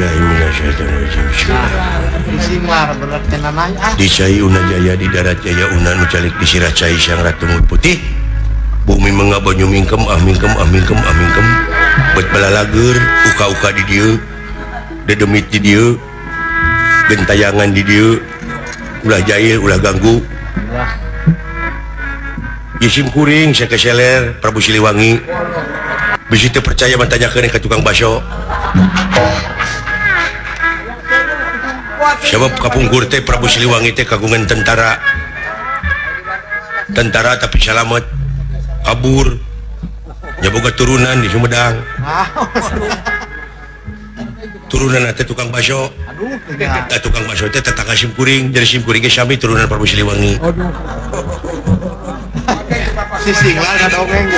A'udzubillahi minasyaitonirrajim. Di Cai Una Jaya di darat Jaya Una nu calik di sirah cai Sang Ratu Putih. Bumi mengabanyu mingkem ah mingkem ah mingkem ah mingkem. Bet balalager uka-uka di dieu. Dedemit di dieu. Gentayangan di dieu. Ulah jahil, ulah ganggu. Isim kuring sakeseler Prabu Siliwangi. Bisi teu percaya mah tanyakeun ka tukang baso. Sebab kapungkur teh Prabu Siliwangi teh kagungan tentara. Tentara tapi salamet kabur. Nya boga turunan di Sumedang. Turunan teh tukang baso. Tah tukang baso teh tetangga sim kuring, jadi sim kuring ge sami turunan Prabu Siliwangi. Aduh. Sising lah ngadongeng.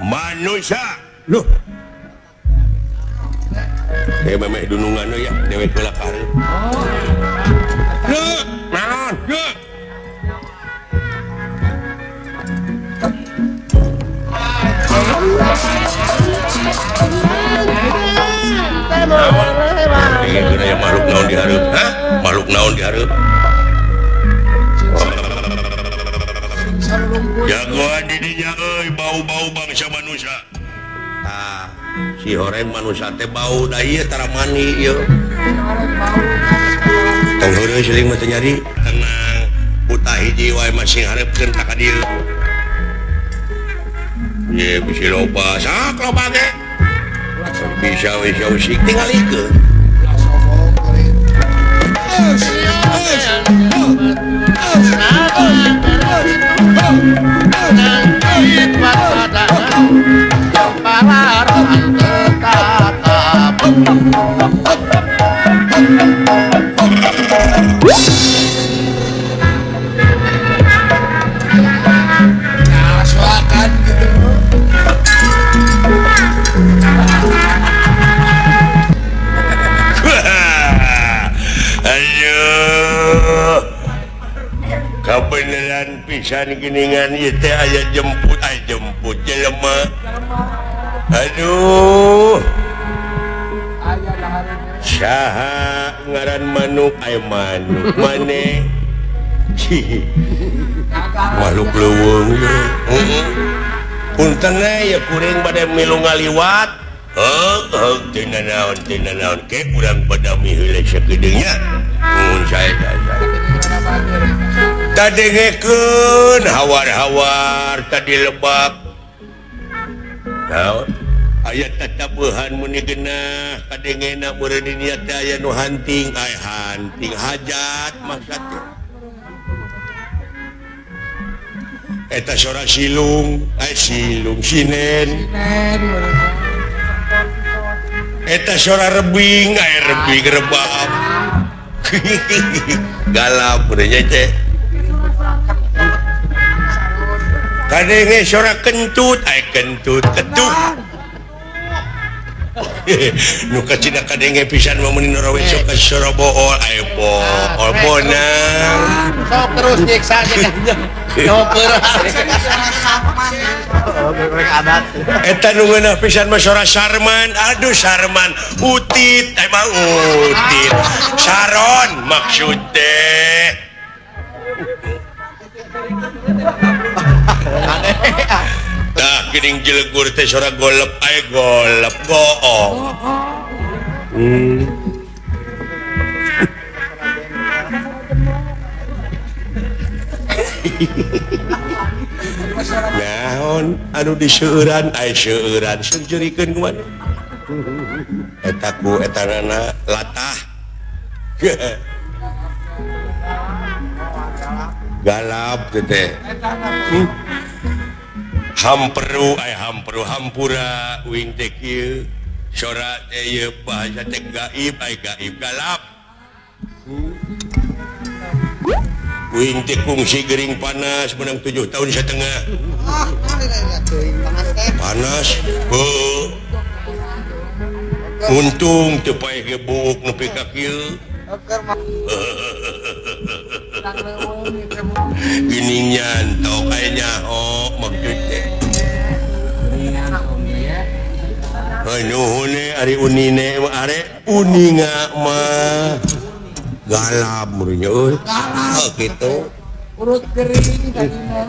Manusia loh. Memeh dunungan ya dewek heula ka hareup. Loh, naon? Loh. Naon? Ieu makhluk naon di hareup? Hah? Makhluk naon di hareup? Jagoan di dinya euy, bau-bau bangsa manusia. Tah, si horeng manusia teh bau da ieu tara mani ieu. Tong heureuy siling mah teu nyari. Tenang, buta hiji wae masih hareupeun ka dieu. Ye bisi loba, sak loba ge. Bisa we usik tingalikeun. Kabeneran pisan geningan ieu teh aya jemput, aya jemput jelema. Aduh. Saha ngaran manuk aya manuk maneh. Makhluk leuweung ieu. Heeh. Punten ya kuring bade milu ngaliwat. Heug heug teu nanaon teu nanaon ke urang badami heula sakedeung nya. Mun sae sae. Tadengekeun hawar-hawar tadi lebak. Naon? Aya tatabuhan muni genah kadengena meureun di dinya teh aya nu hanting, aya hanting hajat maksud teh. Eta sora silung, aya silung sinen. Eta sora rebing, aya rebing rebab. Galap meureun teh. Kadenge sora kentut, ay kentut ketuk. Nu kacida kadenge pisan mah meuni norowe sok ka sora bool, ay bool bonang. Sok terus nyiksa ge. Eta nu ngeunah pisan mah sora Sarman, aduh Sarman, utit, emang utit. Saron maksud teh. Tah geuning jelegur teh sora golep aya golep goong. Naon anu diseueuran aya seueuran seurjeurikeun kumaha. Eta ku etanana latah. Galap teh. Hamperu aya hamperu hampura uing teh kieu sora teh ieu bahasa teh gaib aya gaib galap. Uing teh kungsi gering panas menang 7 tahun setengah. Panas heuh. Untung teu paeh ge buuk nepi ka kieu. Gini nyantok aya nyaho maksud teh. Nuhun ari unine mah are uninga mah galap murunya euy. Oh kitu. Urut gering tadina.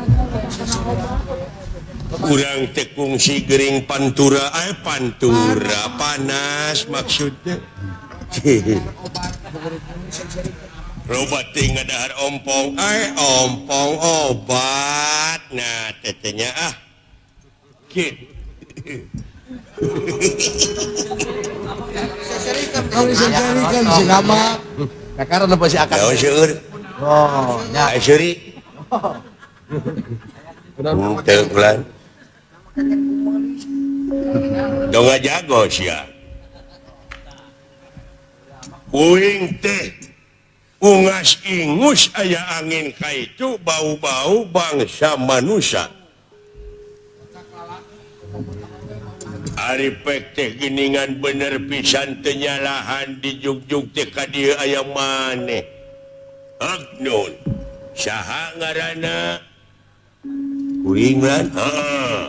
Urang teh kungsi gering pantura, pantura panas maksudnya. Loba teh ngadahar ompong, ompong obat. Nah tetehnya ah. Kitu. Jago kuing teh ungas ingus aya angin ka itu bau-bau bangsa manusia. Ari pek teh geningan bener pisan teu nyalahan di jugjug teh ka dieu aya maneh. Agnun saha ngaranna? Kuring lan. Heeh.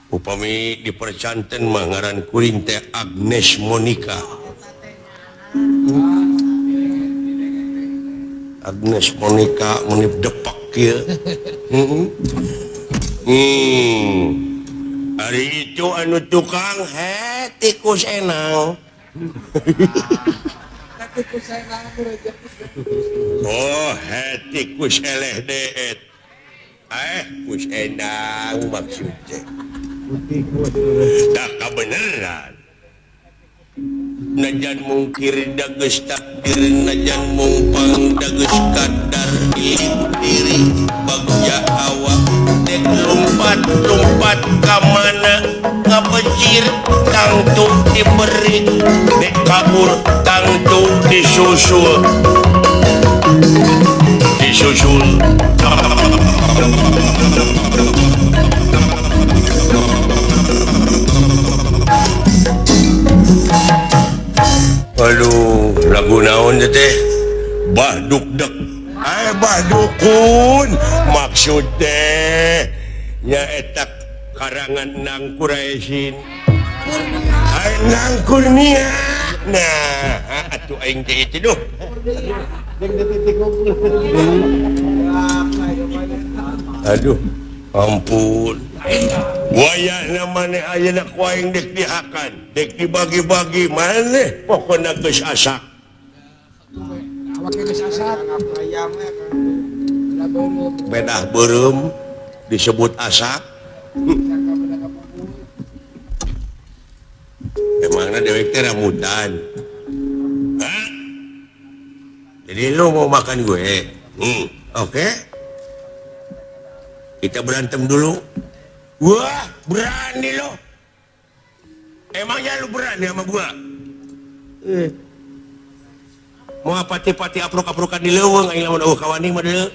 Upami dipercanten mah ngaran kuring teh Agnes Monica. Agnes Monica menip depak kieu. Ari itu anu tukang he tikus enang. Oh he tikus eleh deet. Kus enang maksudnya. Tak kebenaran. Najan mungkir dageus takdir, najan mungpang dageus kadar diri bagja awak dek lompat-lompat ka mana ngabecir tangtu diberi dek kabur tangtu disusul disusul. Aduh, lagu naon teh? Bah duk dek. Bah dukun maksud teh nyaeta karangan Nang Kuraisin. Nang Kurnia. Nah, atuh aing teh itu duh. Aduh, ampun. Wayahna maneh ayeuna ku aing dek dihakan, dek dibagi-bagi maneh pokona geus asak. Bedah beureum disebut asak. Emangna dewek teh rambutan. Hah? Jadi lu mau makan gue? Oke. Kita berantem dulu. Wah, berani lo. Emangnya lu berani sama gua? Mau pati-pati aprok-aprokan di leuweung aing lamun eueuh kawani mah deuleu.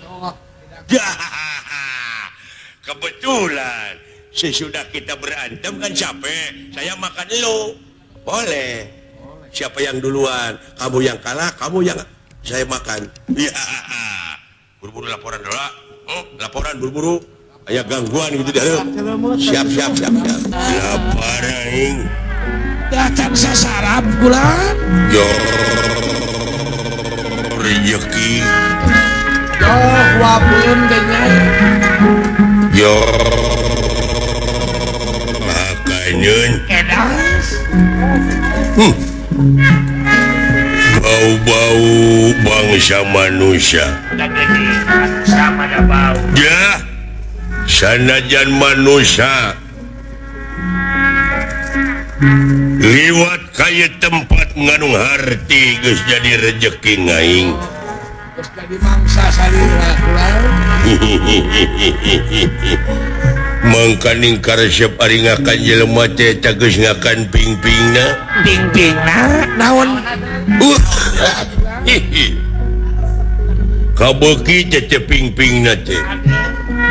Kebetulan sesudah kita berantem kan capek, saya makan lu. Boleh. Siapa yang duluan? Kamu yang kalah, kamu yang saya makan. Ya. Buru-buru laporan dulu. Laporan buru-buru. Aya gangguan gitu dah. Siap siap siap siap. Lapar aing. Datang sasarap bulan. Yo rezeki. Yo wabun genya. Yo makanyeun. Edas. Bau-bau bangsa manusia. Sama ada bau. Ya. Sanajan manusia liwat kaya tempat ngandung harti geus jadi rejeki ngaing. Geus jadi mangsa salira ulah. Mangkaning karesep ari ngakan jelema teh eta geus ngakan ping-pingna. Ping-pingna naon? Kabeuki teh ping-pingna teh.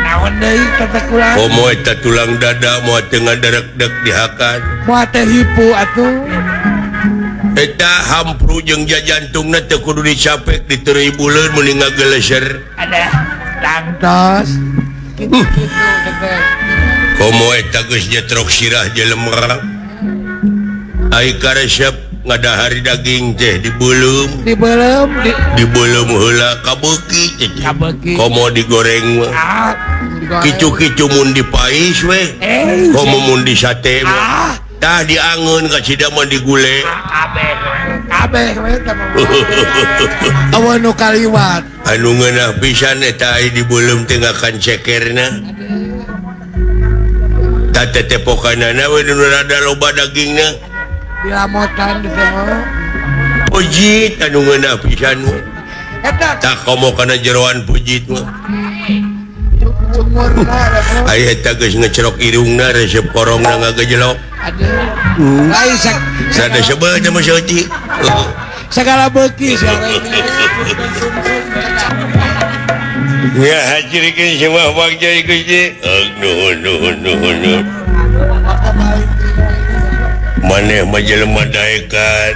Naon deui kata kula? Komo eta tulang dada moal teu ngaderekdek dihakan. Moal teh hipu atuh. Eta hampru jeung jajantungna teu kudu dicapek diteureuy buleun meuni ngageleser. Ada tangtos. Kitu-kitu teh. Komo eta geus nyetrok sirah jelema. Ai karesep ngadahar daging teh dibeuleum. Dibeuleum dibeuleum heula kabeuki teh. Komo digoreng mah. Kicu-kicu mun dipais we. Komo mun disate mah. Tah diangeun ka cida mah digule. Kabeh kabeh we teh. Awan nu kaliwat. Anu ngeunah pisan eta ai dibeuleum teh ngakan cekerna. Tah tetepokanana we nu rada loba dagingna. Dilamotan di teh. Pujit anu ngeunah pisan we. Eta tah komo kana jeroan pujit mah. Ai eta geus ngecerok irungna resep korongna ngagejelok. Aduh. Lain sada sebel teh mah saeutik. Sagala beuki sia. Ya hajirikeun semua bagja Gusti. Nuhun nuhun nuhun. Maneh mah jelema daekan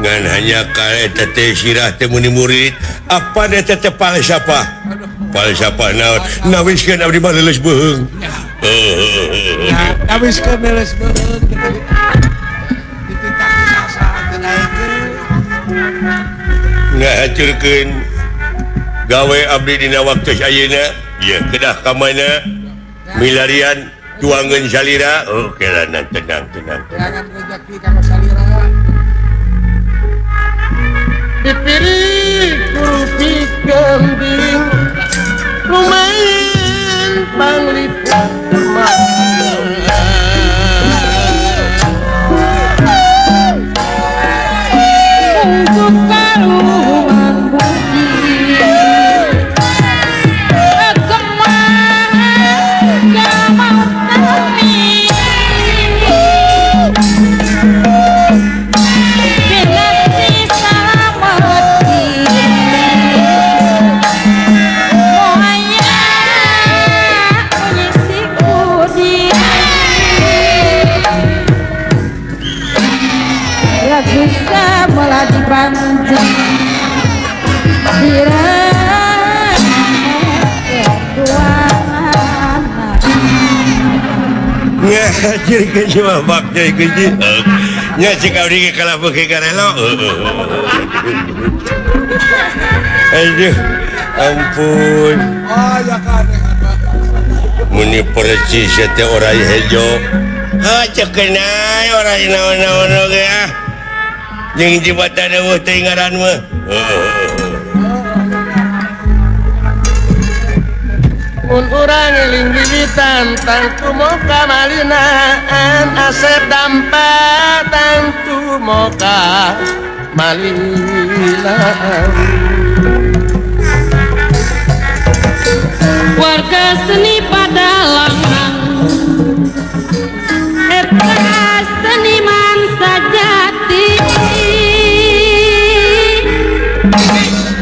ngan hanya ka eta teh sirah teh muni murid. Apa eta teh falsafah? Falsafah naon? Nawiskeun abdi mah leuleus beuheung. Nawiskeun leuleus beuheung dititah sasaha teh daekeun. Ngahacurkeun gawe abdi dina waktu ayeuna ieu kedah ka mana milarian tuangeun salira. Oh kelana tenang tenang tenang rezeki ka salira. Dipiri kurupi kambing lumayan panglipur untuk karuan budi Aduh, ampun. Muni percis teh orai hejo. Ha cekenai orai naon-naon oge ah. Jeung jembatan eueuh teh ngaran mah. Mun urang eling wiwitan tangtu moka malinaan asep dampa tangtu moka malinaan. Warga seni padalangan eta seniman sajati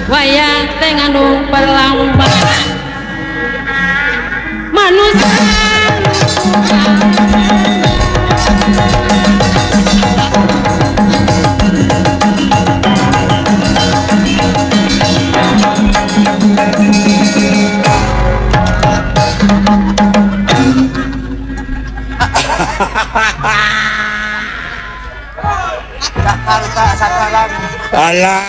wayang teh ngandung perlambangan manusia. Jakarta sekarang. Alah,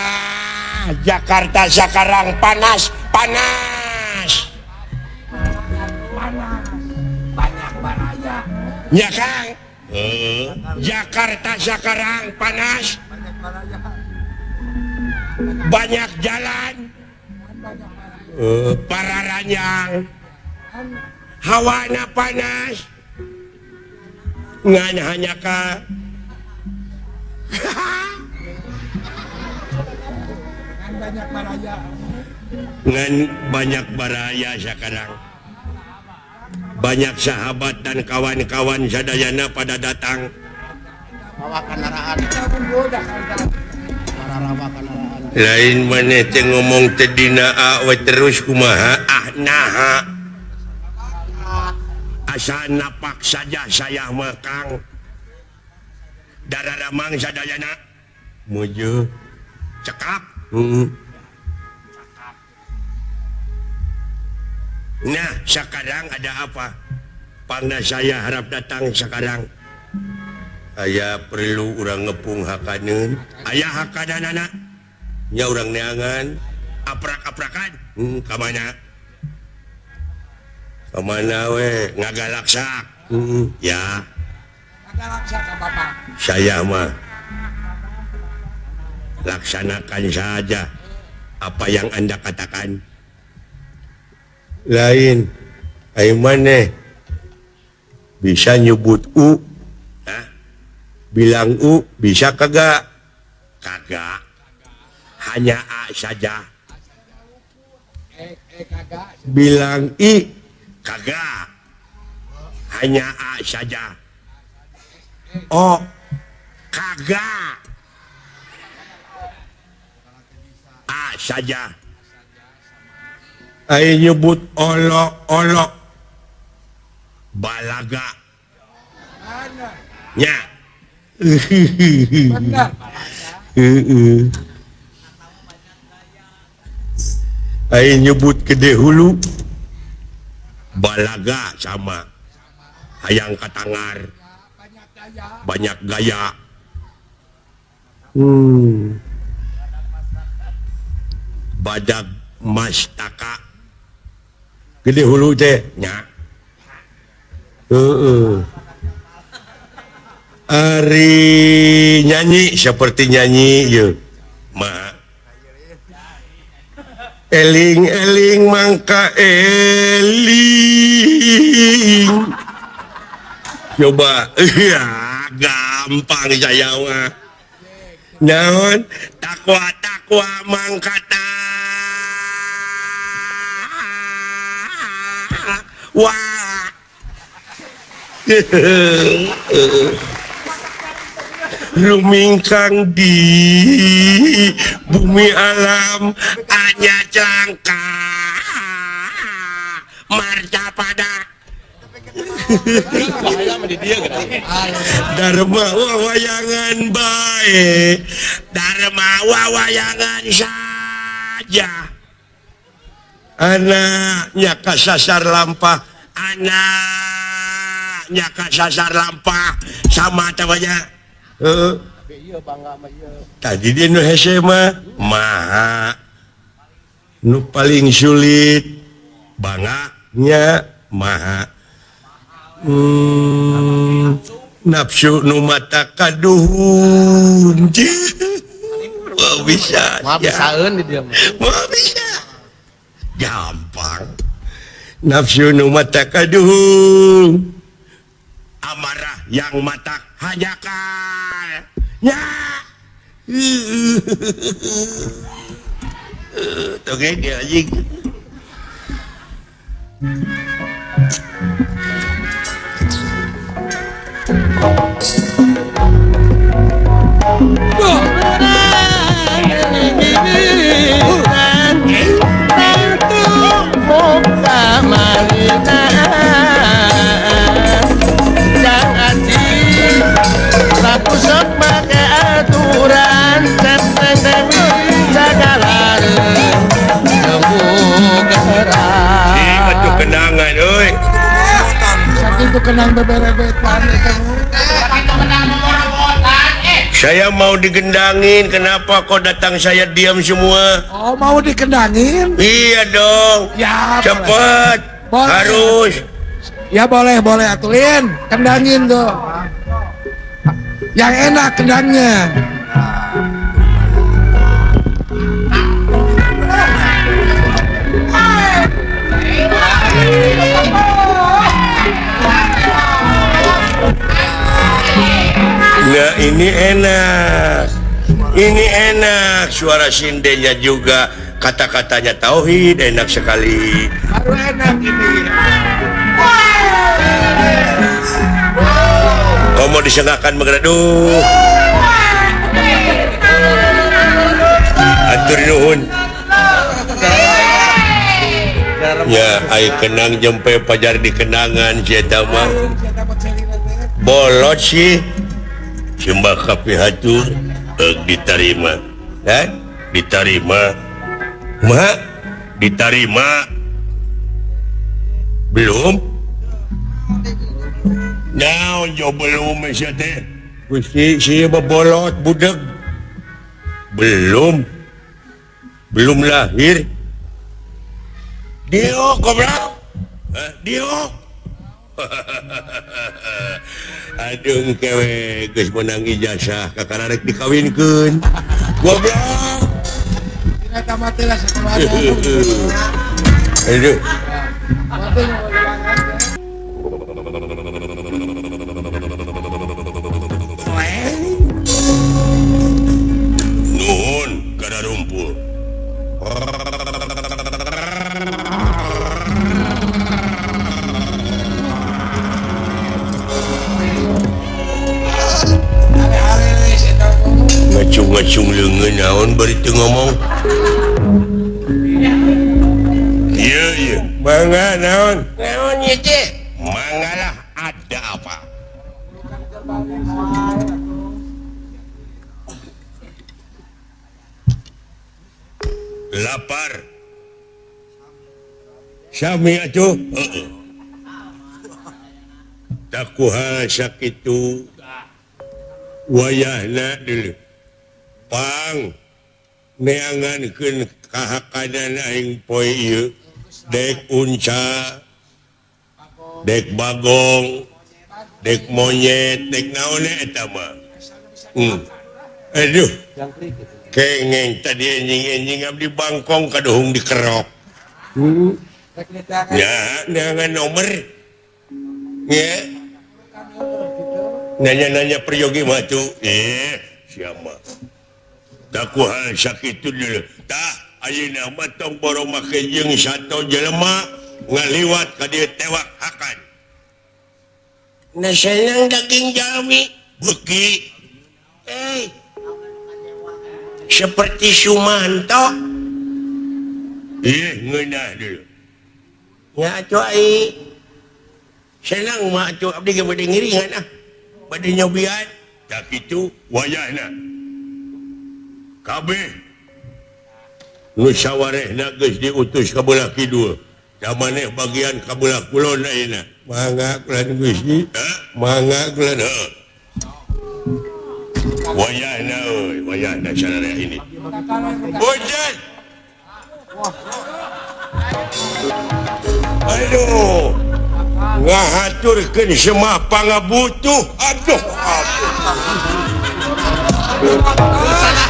Jakarta sekarang panas, panas. Panas. Banyak baraya. Ya, Kang. Jakarta sekarang panas. Banyak jalan. Para ranjang. Hawana panas. Ngan hanya ka banyak baraya. Ngan banyak baraya sekarang. Banyak sahabat dan kawan-kawan sadayana pada datang. Lain maneh teh ngomong teh dina we terus kumaha ah naha. Asa napak saja saya mah Kang. Darah ramang sadayana muju cekap. Nah sekarang ada apa? Pangna saya harap datang sekarang. Aya perlu urang ngepung hakaneun. Aya hakananana. Nya urang neangan aprak-aprakan. Ka mana? Ka mana we ngagalaksak. Ya. Ngagalaksak ka Bapak. Saya mah laksanakan saja apa yang Anda katakan. Lain, ayo maneh bisa nyebut U. Hah? Bilang U bisa kagak? Kagak. Hanya A saja. Bilang I kagak. Hanya A saja. O kagak. A saja. Ayo nyebut olok-olok balaga. Nya. Ayo nyebut gede hulu balaga sama hayang katangar banyak gaya. Badak mastaka gede hulu teh nya. Ari nyanyi seperti nyanyi ye ma eling-eling mangka eling. Coba ya gampang saya mah. Naon takwa takwa mangka wah. Rumingkang di bumi alam hanya cangka marca pada Dharma wawayangan bae Dharma wawayangan saja. Anaknya kasasar lampah, anaknya kasasar lampah sama namanya. Tadi dia nu hese mah maha nu paling sulit banganya maha. Nafsu nu mata kaduhun. Wah bisa. Wah bisaeun di dia mah. Wah bisa. Gampang. Nafsu nu mata kaduhun. Amarah yang mata hajakal. Ya. Oke, dia anjing. Kenangan euy. Sakitu kenang beberebetan eta. Saya mau digendangin, kenapa kok datang saya diam semua? Oh, mau dikendangin? Iya dong. Ya, cepet. Boleh. Harus. Ya boleh, boleh atulin. Kendangin tuh. Yang enak kendangnya. Nah ini enak. Ini enak. Suara sindennya juga, kata-katanya tauhid, enak sekali. Baru enak ini. Kau mau disengakan menggereduh. Atur nuhun. Ya, ai kenang jempe pajar di kenangan si eta mah. Bolot sih. Sembah kapihatur diterima. Eh? Diterima. Ma, diterima. Belum? Naon jo belum sia teh? Gusti si bebolot budeg. Belum. Belum lahir. Dio goblok. Hah, dio. Aduh kewe geus meunang ijazah kakara rek dikawinkeun. Goblok. Dina mati lah sakumaha. Aduh. Nuhun kada rumpul. Ngacung-ngacung leungeun naon bari teu ngomong. Ieu ieu, mangga naon? Naon ieu teh? Manggalah ada apa? Lapar. Sami atuh. Heeh. Takuha sakitu wayahna deuleu. Pang neangankeun kahakanan aing poe ieu dek unca, dek bagong, dek monyet, dek naon eta mah. Aduh. Kengeng tadi enjing-enjing abdi bangkong kaduhung dikerok. Ya, neangan nomor. Ya. Nanya-nanya peryogi mah tuh. Siapa? Taku hal sakitu dulu. Tah, ayeuna mah tong borong make jeung sato jelema ngaliwat ka dieu tewak hakan. Na senang daging jalmi beuki. Seperti Sumanto. Ih, ngeunah dulu. Nya atuh ai. Senang mah atuh abdi ge bade ngiringan ah. Bade nyobian. Tah kitu wayahna. Kabeh nu sawarehna geus diutus ka belah kidul. Da maneh bagian ka belah kulon ayeuna. Mangga kulan Gusti. Mangga kulan heuh. Wayahna euy, wayahna sararea ini. Hujan. Aduh. Ngahaturkeun semah pangabutuh. Aduh, aduh.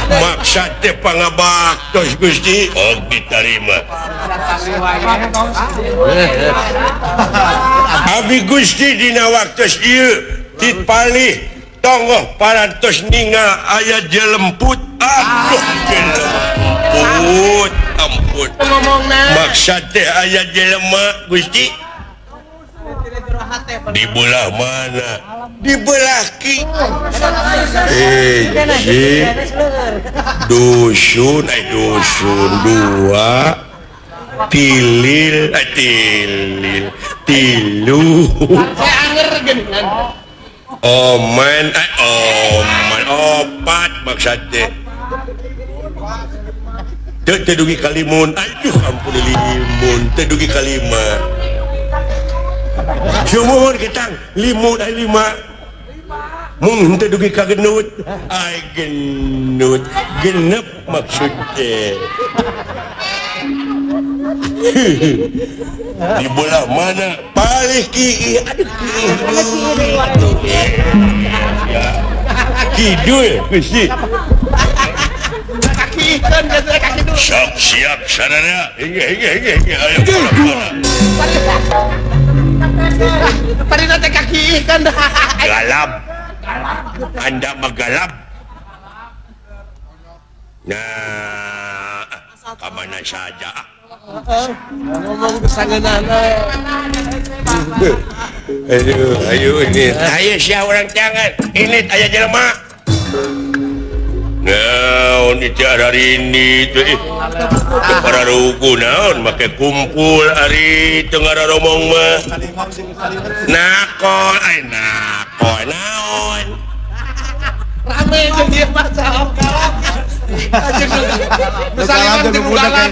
Maksa teh pangabaktos Gusti. Oh, diterima. Abi Gusti dina waktos ieu tipalih tonggoh parantos ningal aya jelemput. Aduh, jelemput, ampun. Maksa teh aya jelema Gusti. Di belah mana? Di belah ki. Dusun, dusun dua, tilil, tilil, tilu. Oman, oman, opat maksudnya. Teu dugi kalimun, aduh ampun limun, teu dugi kalima. Sumuhun ketang limun ai lima. Mun teu dugi ka genut, ai genut, genep maksud teh. Di belah mana? Palih ki, aduh ki. Kidul Gusti. Sok siap sararea. Hingga hingga hingga hingga ayo. Parina teh kaki ikan dah. Galap. Anda menggalap. Nah, ke mana saja. Ngomong kesangeunana. Aduh, ayo ini. Ayo sia urang jangan. Ini aya jelema. Naon itu hari ini teh. Para ruku naon make kumpul ari teu ngararomong mah. Nakol ai nakol naon. Rame jeung ieu mah salam kalap. Naon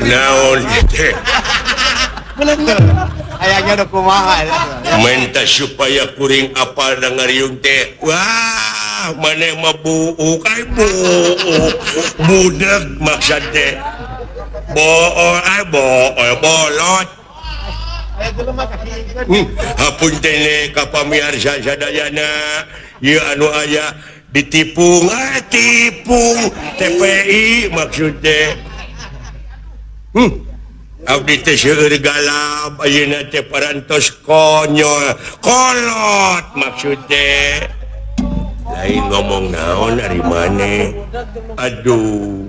naon teh. Ayahnya udah kumaha minta supaya kuring apal da ngariung teh. Wah, maneh mah buuk ai buuk. Budak maksud teh. Bool ai bool bolot. Hapunten ka pamiarsa sadayana ieu anu aya ditipung ai tipung TPI maksud teh. Abdi teh seueur galap ayeuna teh parantos konyol kolot maksud teh. Lain ngomong naon ari maneh. Aduh.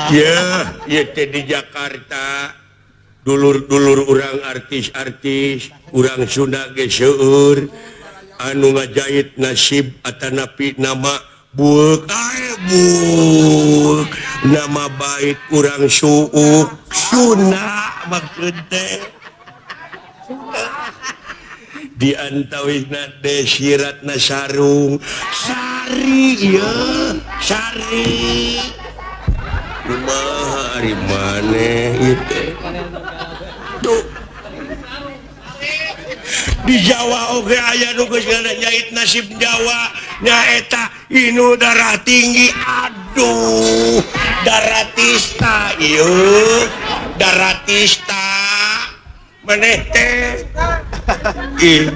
Ya, ieu teh di Jakarta dulur-dulur urang artis-artis urang Sunda ge seueur anu ngajait nasib atanapi nama buuk ai buuk nama baik urang suuk Sunda maksud teh. Di antawisna desiratna sarung sari ieu sari kumaha ari maneh ieu teh. Tuh di Jawa oge aya nu geus ngajait nasib Jawa nyaeta inu darah tinggi. Aduh, daratista ieu, daratista maneh teh. Ih.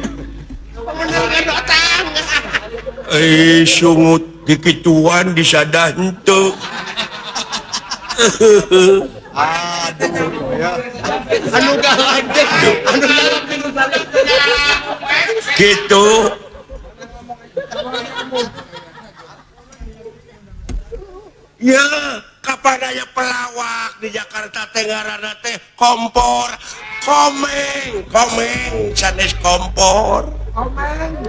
Eh sungut dikituan disadah henteu. Aduh ya. Anu galak teh, anu galak gitu. Ya, kapan aya pelawak di Jakarta teh ngaranna teh kompor, komeng, komeng sanes kompor. Komeng.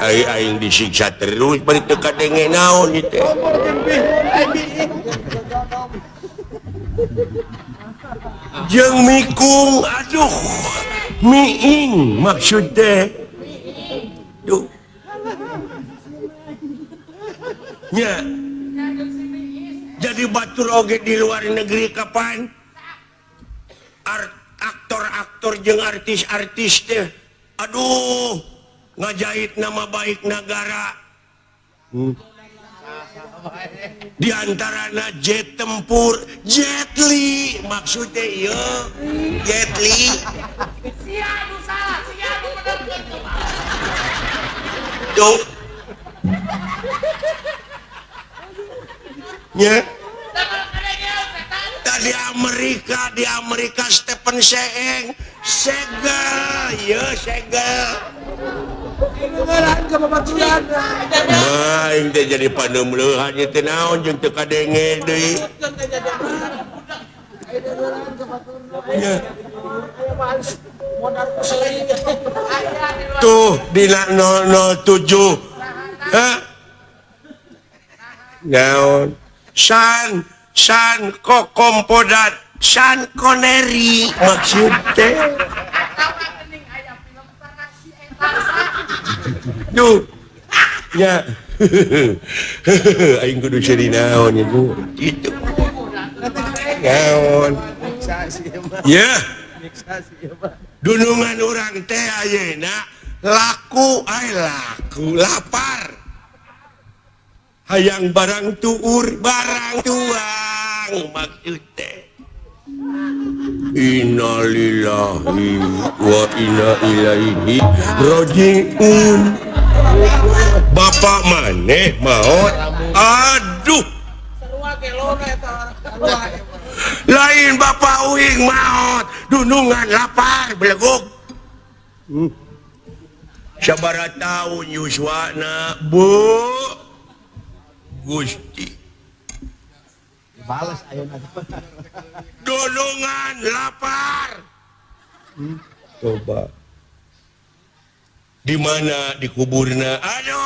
Ai aing disiksa terus bari teu kadenge naon ieu teh. Kompor jeung bihun ai. Jeung mikung, aduh, miing maksud teh. Duh. Nya. Jadi batur oge di luar negeri kapan? Aktor-aktor jeung artis-artis teh, aduh, ngajait nama baik negara. Di antarana jet tempur, Jet Li maksudnya ieu, Jet Li. Tuh. Nya. Di Amerika Stephen Seeng segel, ieu segel. Mah aing teh jadi paneumleuhan ieu teh naon jeung teu kadenge deui. Tuh dina 007. Hah? Naon? San San Kokompodat San Connery maksud teh. Duh. Ya. Aing kudu seuri naon ieu kitu. Naon. Ya. Dunungan urang teh ayeuna laku ai laku lapar. Hayang barang tuur barang tuang maksud teh. Innalillahi wa inna ilaihi rajiun. Bapak maneh maot. Aduh. Lain bapak uing maot, dunungan lapar beleguk. Sabaraha taun yuswana, Bu. Gusti. Balas ayeuna. Dunungan lapar. Coba. Di mana dikuburna? Aduh.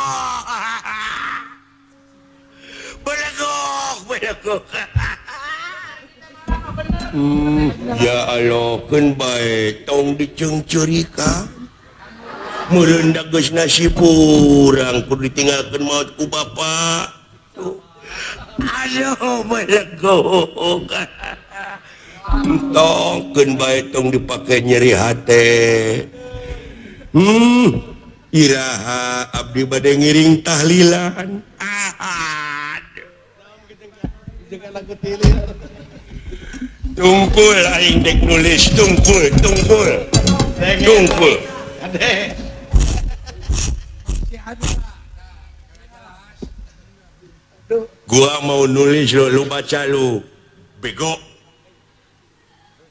Beleguk, beleguk. Ya Allah, keun bae tong diceungceurika. Meureun da geus nasib urang kudu ditinggalkeun maot ku bapa. Tuh. Aduh, beleguk. Entong keun bae tong dipake nyeri hate. Iraha abdi bade ngiring tahlilan. Tungkul aing dek nulis tungkul tungkul. Tungkul. Gua mau nulis lu, lu baca lu. Bego.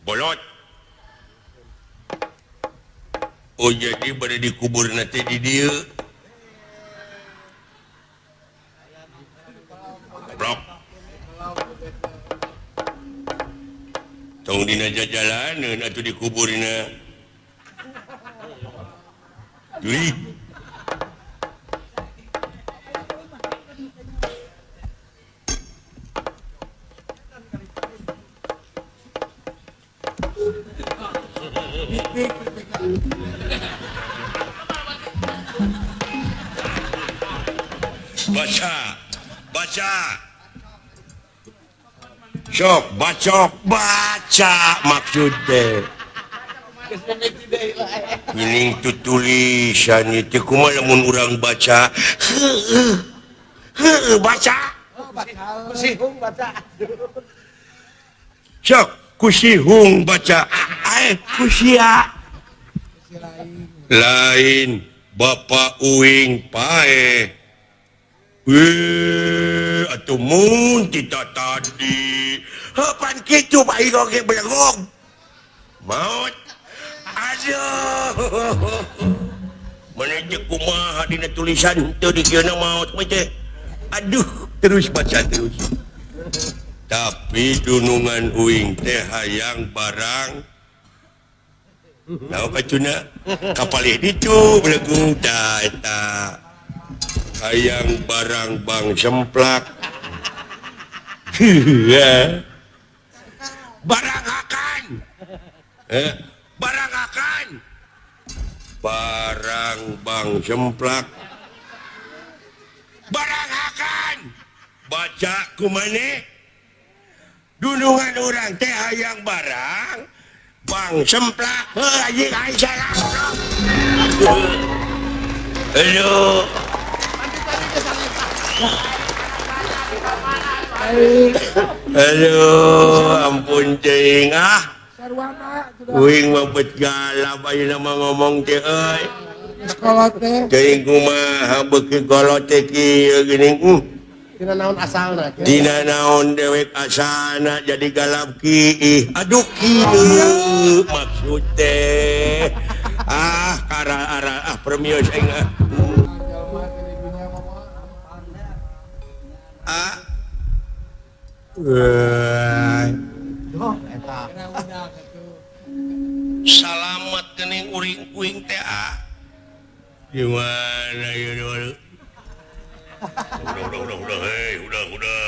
Bolot. Oh jadi pada dikubur nanti di dia. Blok. Tong dina jajalaneun atuh dikuburna. Juri. Baca, baca, sok, bacok, baca maksudnya. Ini tu tulisan itu kumaha lamun urang baca, heueuh, heueuh baca, kusihung baca, sok kusihung baca, ae kusia, lain bapak uing pae. Weh, atuh mun tita tadi. Heupan kitu bae oge belegog. Maot. Aduh. Mana teh kumaha dina tulisan teu dikieuna maot mah teh. Aduh, terus baca terus. Tapi dunungan uing teh hayang barang. Naon kacuna? Kapalih ditu belegug tah eta. Hayang barang bang semplak. Barang akan. Barang akan. Barang bang semplak. Barang akan. Baca kumane? Dunungan urang teh hayang barang bang semplak. Heuh anjing aing salah. Aduh. Aduh, ampun cing ah. Uing mah bet galap ayeuna mah ngomong teh euy. Cing kumaha beuki kolot teh kieu geuning. Dina naon asalna? Dina naon dewek asalna jadi galap kiih. Aduh kieu maksud teh. Ah kara-ara ah permios aing ah. Salamat kening uring kuing teh ah. Gimana ya udah udah udah udah hei udah udah.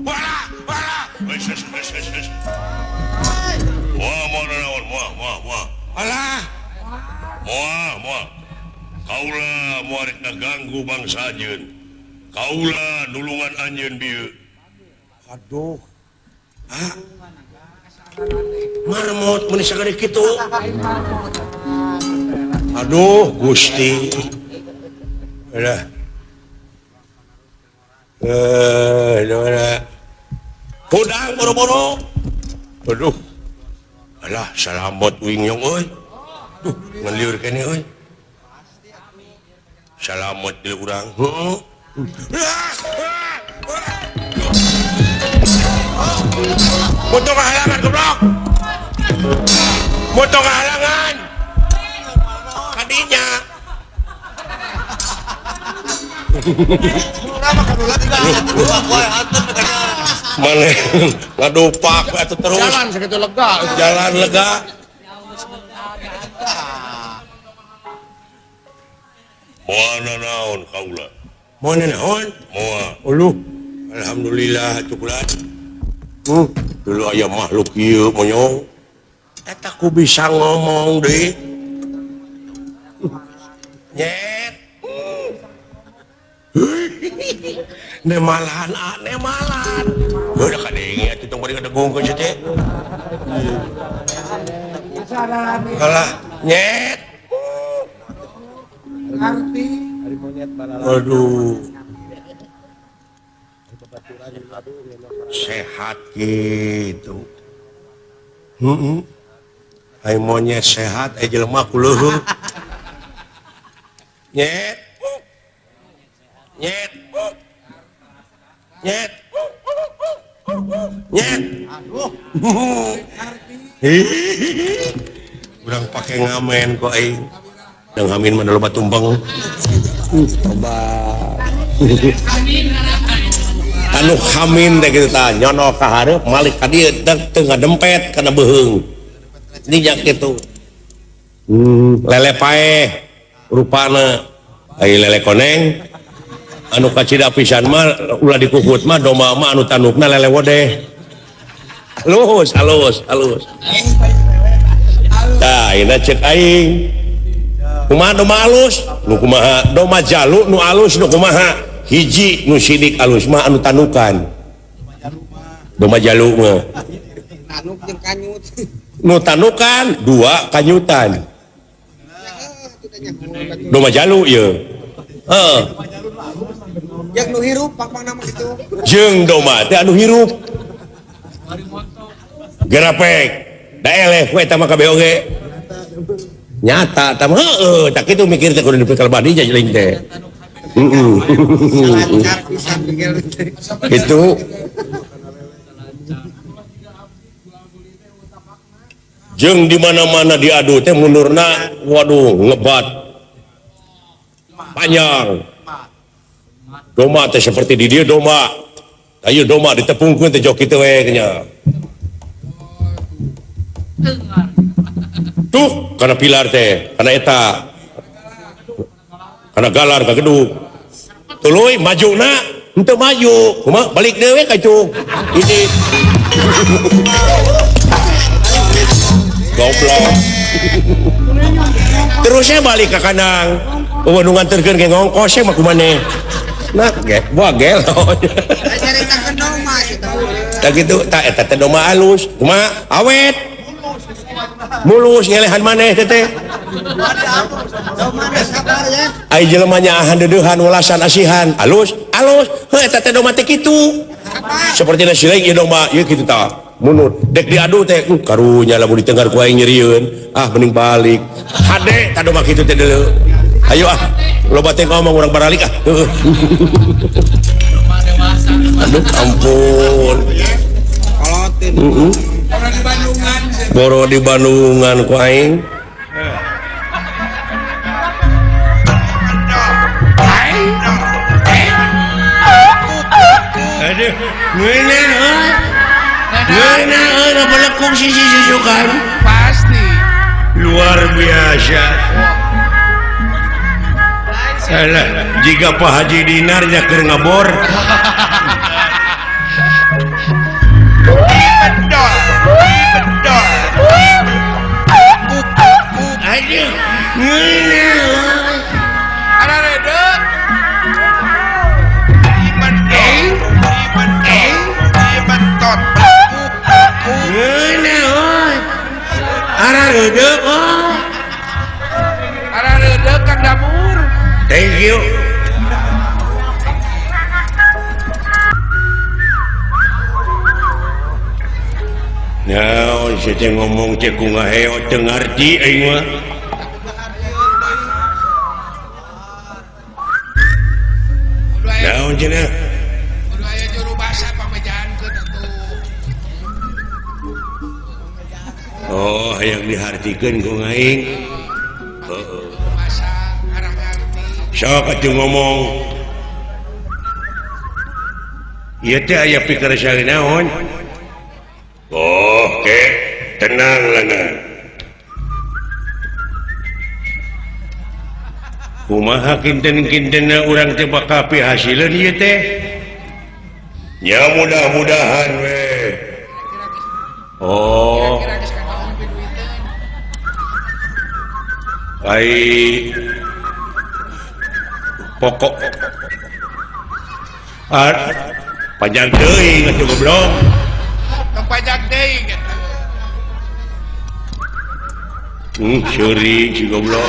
Wala wala. Wes wes wes wes. Wah mau naon wah wah wah. Alah. Moal moal. Kaula moal rek ngaganggu bangsa anjeun. Kaula nulungan anjeun bieu. Aduh. Ah. Marmot mun sagede kitu. Aduh Gusti. Alah. Alah. Hudang boro-boro. Aduh. Alah salamot uing nyong euy. Duh, ngalieur keneh euy. Salamot deui urang. Heuh. Motong halangan goblok. Motong halangan. Kadinya. Mana ngadopak atuh terus. Jalan segitu lega. Jalan lega. Moal naon kaula. Moal naon? Moal. Uluh. Alhamdulillah cukulat. Dulu aya makhluk ieu monyong. Eta ku bisa ngomong deui. Nyet. Nemalan, nemalan. Heuh kadenge atuh tong bari ngadegungkeun sia teh. Kalah nyet. Ngarti ari monyet balala. Aduh. Sehat gitu. Heeh. Ai monyet sehat ai jelema ku leuheung. Nyet. Nyet. Nyet. Nyet. Aduh. Urang pake ngamen kok aing. Dang amin mah loba tumpeng. Tobat. Anu hamin teh kitu tah nyono ka hareup malik ka dieu teu ngadempet kana beuheung. Dijak kitu. Lele paeh rupana ai lele koneng anu kacida pisan mah ulah dikukut mah domba mah anu tandukna lele wodeh. Halus halus halus. Tah ayeuna ceuk aing. Kumaha domba alus? Nu kumaha? Domba jalu nu alus nu kumaha? Hiji nu sidik alus mah anu tandukan. Domba jalu mah. Tanduk jeung kanyut. Nu tandukan dua kanyutan. Domba jalu ieu. Heeh. Jeung nu hirup pang-pangna mah kitu. Jeung domba teh anu hirup. Gerapek. Da eleh we eta mah kabeh oge. Nyata tah mah heueuh tah kitu mikir teh kudu dipikir badi jeung teh. Heeh. Lancar pisan mikir teh. Kitu. Jeung di mana-mana diadu teh mundurna waduh ngebat. Panjang. Domba teh seperti di dieu domba. Ayo domba ditepungkeun teh jok kitu we nya. Tuh kana pilar teh, kana eta. Kana galar ka gedung. Tuluy majuna henteu maju. Kumaha balik deui we ka itu. Ini. Goblok. Terusnya balik ke kandang. Eueuh nu nganterkeun ge ngongkos mah kumaneh. Nah, ge, wah gelo. Caritakeun domba kitu. Tah kitu, tah eta teh domba alus. Kumaha? Awet. Mulus ngelehan maneh teh teh. Ai jelema nyaahan deudeuhan welasan asihan. Alus, alus. Heuh eta teh domba teh kitu. Seperti nasi lain ieu domba, ieu kitu tah. Munut dek diadu teh karunya lamun ditenggar ku aing nyerieun. Ah mending balik. Hade tah domba kitu teh deuleu. Ayo ah, loba teh ngomong urang baralik ah. Aduh ampun. Heeh. Boro di Bandungan ku aing. Aduh, ngeunah euy. Ngeunah euy balekung sisi susukan. Pasti. Luar biasa. Alah, jika Pak Haji Dinar nya keur ngabor. Aduh, ngeunah euy. Ada redeuk. Ngeunah euy. Ara redeuk euy. Ara redeuk Kang Damur. Thank you. Naon sia teh ngomong teh ku ngaheo teu ngarti aing mah. Naon cenah? Kudu aya juru basa pamejaankeun atuh. Oh, hayang dihartikeun ku aing. Heeh. Sok atuh ngomong. Ieu teh aya pikersa naon? Oh, oke, tenang lana. Kumaha kinten-kintenna urang teh bakal pihasileun ieu teh? Ya mudah-mudahan we. Oh. Ai pokok Panjang teuing atuh goblok. Tong panjang teuing eta. Seuri si goblok.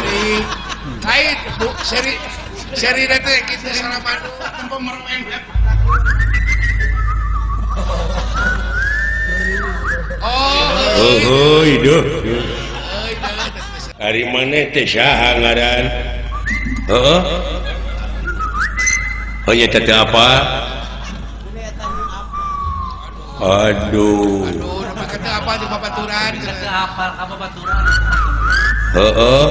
Lain bu seri seri teh kitu salamanu tempo merwen. Oh, heuy deuh. Ari maneh teh saha ngaran? Heeh. Oh nya teh apa? Aduh. Aduh, teu apa di babaturan? Teu apal ka babaturan. Heeh.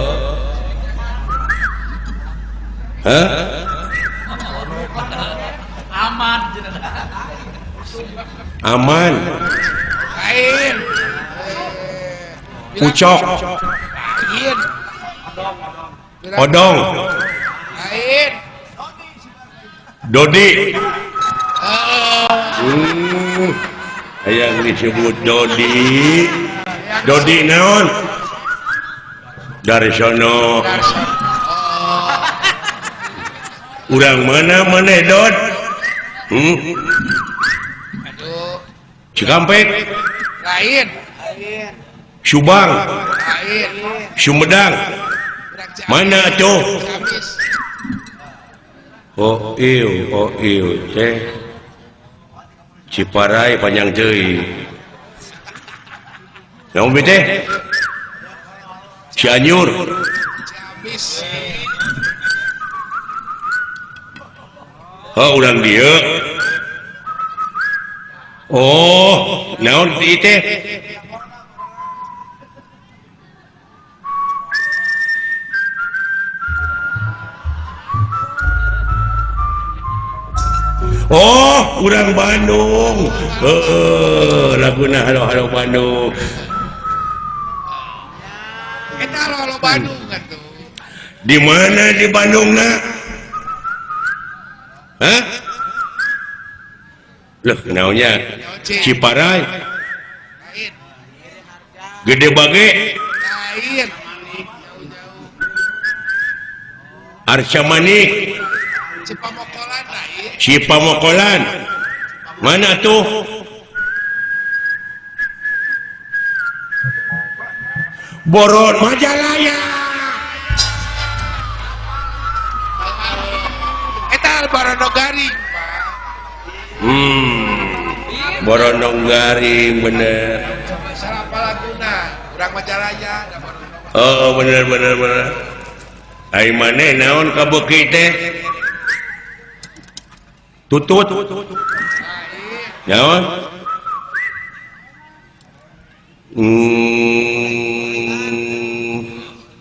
Hah? Aman. Aman. Lain. Pucok. Lain. Odong. Lain. Dodi. Hayang disebut Dodi. Dodi naon? Darsono. Urang mana maneh Dod? Aduh. Cikampek. Lain. Subang. Lain. Sumedang. Mana atuh? Oh ieu teh. Ciparai panjang teuing. Naon teh? Cianjur. Ciamis. Oh, urang dieu. Oh, naon ieu teh? Oh, urang Bandung. Heeh, laguna halo-halo Bandung. Eta halo-halo Bandung atuh. Di mana di Bandungna? Hah? Loh, naonnya? Ciparai. Gede Bage. Lain. Arca Manik. Cipamokolan lain. Cipamokolan. Mana tuh? Boron Majalaya. Eta Borono Garing, Pak. Borono Garing bener. Salah laguna, urang Majalaya da Borono. Oh, bener bener bener. Ai maneh naon kabeuki teh? Tutut. Naon?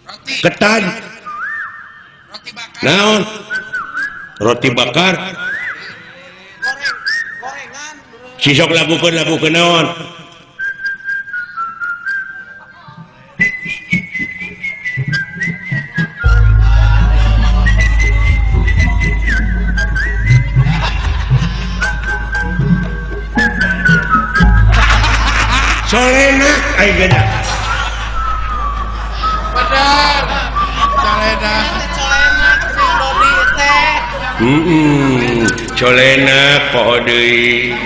Roti. Ketan. Roti bakar. Naon? Roti bakar. Goreng, gorengan. Sisok lakukeun lakukeun naon? Solenak ai gede. Benar. Solenak. Solenak si Dodi teh. Solenak poho deui.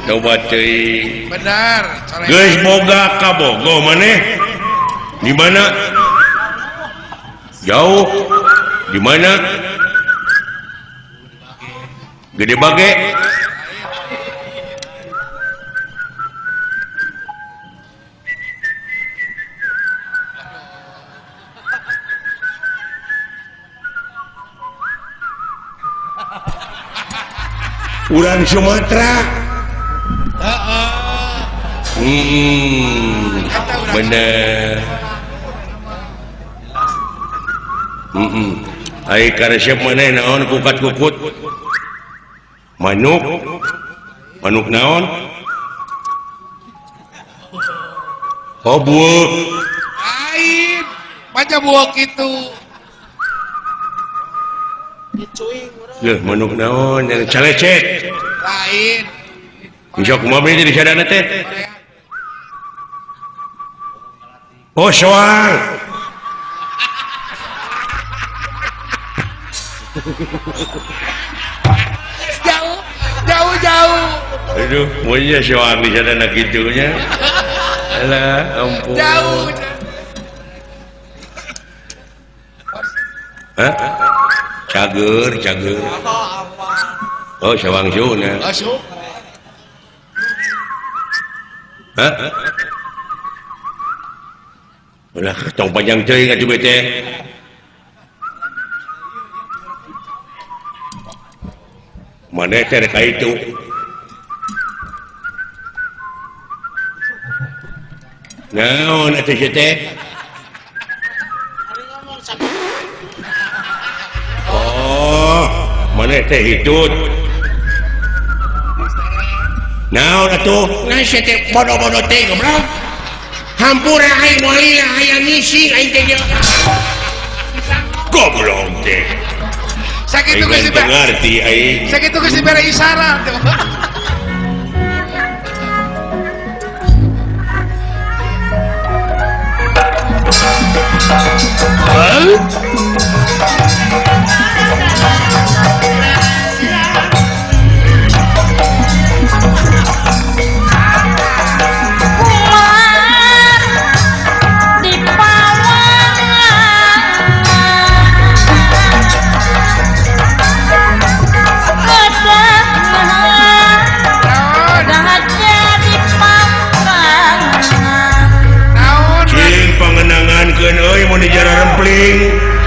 Tobat teuing. Benar, solenak. Geus boga kabogoh maneh? Di mana? Jauh. Di mana? Gede Bage. Urang Sumatera. Bener. Ai karesep maneh naon kukat-kukut? Manuk. Manuk naon? Oh, buuk. Lain. Baca buuk itu. Leuh, manuk naon? Yang calecet. Lain. Insya kumaha beuh jadi sadana teh? Oh, soang. Jauh, jauh, Aduh, monya soang di sana kitunya. Alah, ampun. Jauh. Hah? Cager, cager. Oh, sawang suna. Hah? Ulah, tong panjang teuing atuh bete. Mana teh rek itu? Naon atuh sia teh? Oh, mana teh hitut? Naon atuh? Nah sia teh bodoh-bodoh teh goblok. Hampura aing moal lila hayang ngising aing teh. Goblok teh. Sakitu geus ngarti aing. Sakitu geus dibere isyarat.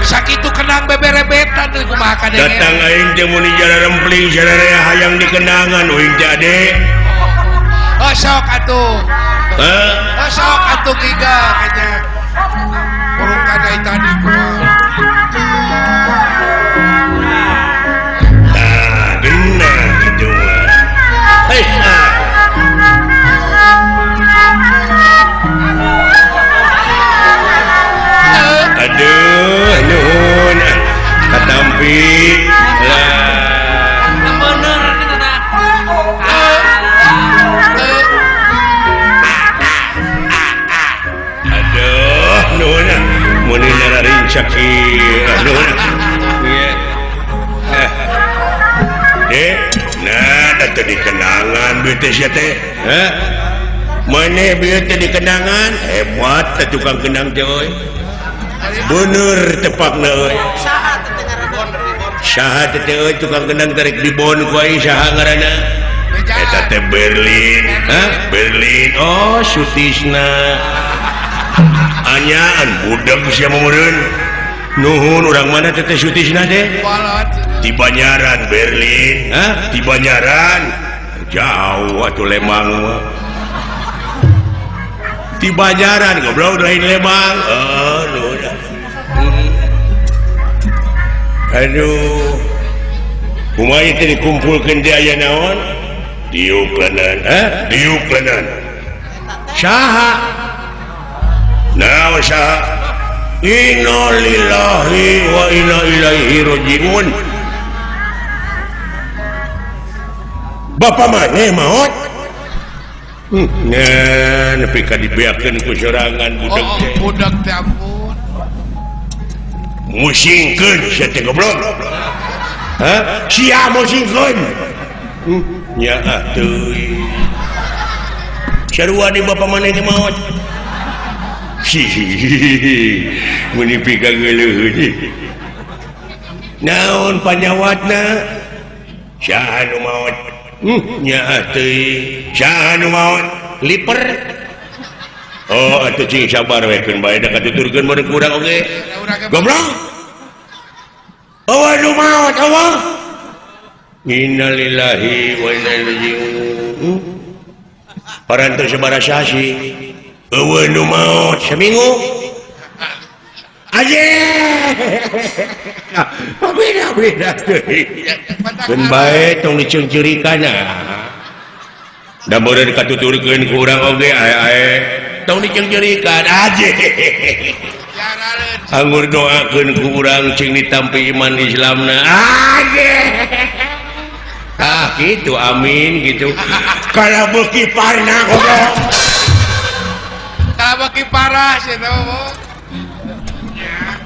Sakitu kenang beberebetan teh kumaha kadenge. Datang aing teh mun dijara rempling sararea hayang dikenangan uing teh ade. Oh sok atuh. Heh. Oh sok atuh giga kayaknya. Burung kadai tadi kumaha. Tah, geunah kitu mah. Hei. Aduh, nuhun. Katampi lah. Bener itu tah. Aduh, nuhun. Mun nararin ieu. Nuhun. Ieu. Dek, nah da teu dikenangan duit teh sia teh. Hah? Maneh bieu teh dikenangan? Hebat teh tukang kenang teh euy. Bener tepakna euy. Saha teh euy tukang kenang tarik dibon ku aing saha ngaranna? Eta teh Berlin. Hah? Berlin. Oh, Sutisna. Anyaan budeg sia meureun. Nuhun urang mana teh teh Sutisna teh? Di Banyaran Berlin. Hah? Di Banyaran. Jauh atuh Lembang mah. Di Banyaran goblok lain Lembang. Oh, nuhun. Aduh, kumaha teh dikumpulkeun di aya naon? Diuk leuneunan, hah? Diuk leuneunan. Saha? Naon saha? Innalillahi wa inna ilaihi rajiun. Bapak maneh maot? Nah, nepi ka dibeakeun ku sorangan budak teh. Oh, budak teh ampun. Musingkeun sia teh goblok. Hah? Sia musingkeun. Nya ah teuing. Sarua di bapa maneh teh maot. Meuni pikageuleuh. Naon panyawatna? Saha nu maot? Nya ah teuing. Saha nu maot? Liper. Oh, atuh cing sabar we keun bae da katuturkeun meureun ku urang oge. Goblok. Awa nu maot awa. Innalillahi wa inna ilaihi raji'un. Parantos sabaraha sasi. Eueuh nu maot saminggu. Aje. Beda-beda teuing. Keun bae tong diceungceurikan ah. Da meureun katuturkeun ku urang oge ae-ae. Tong diceungceurikan aje. Anggur doakeun ku urang cing ditampi iman Islamna. Aje. Ah gitu amin gitu. Kalau beuki parna goblok. Kalau beuki parah sih teh mah. Ya.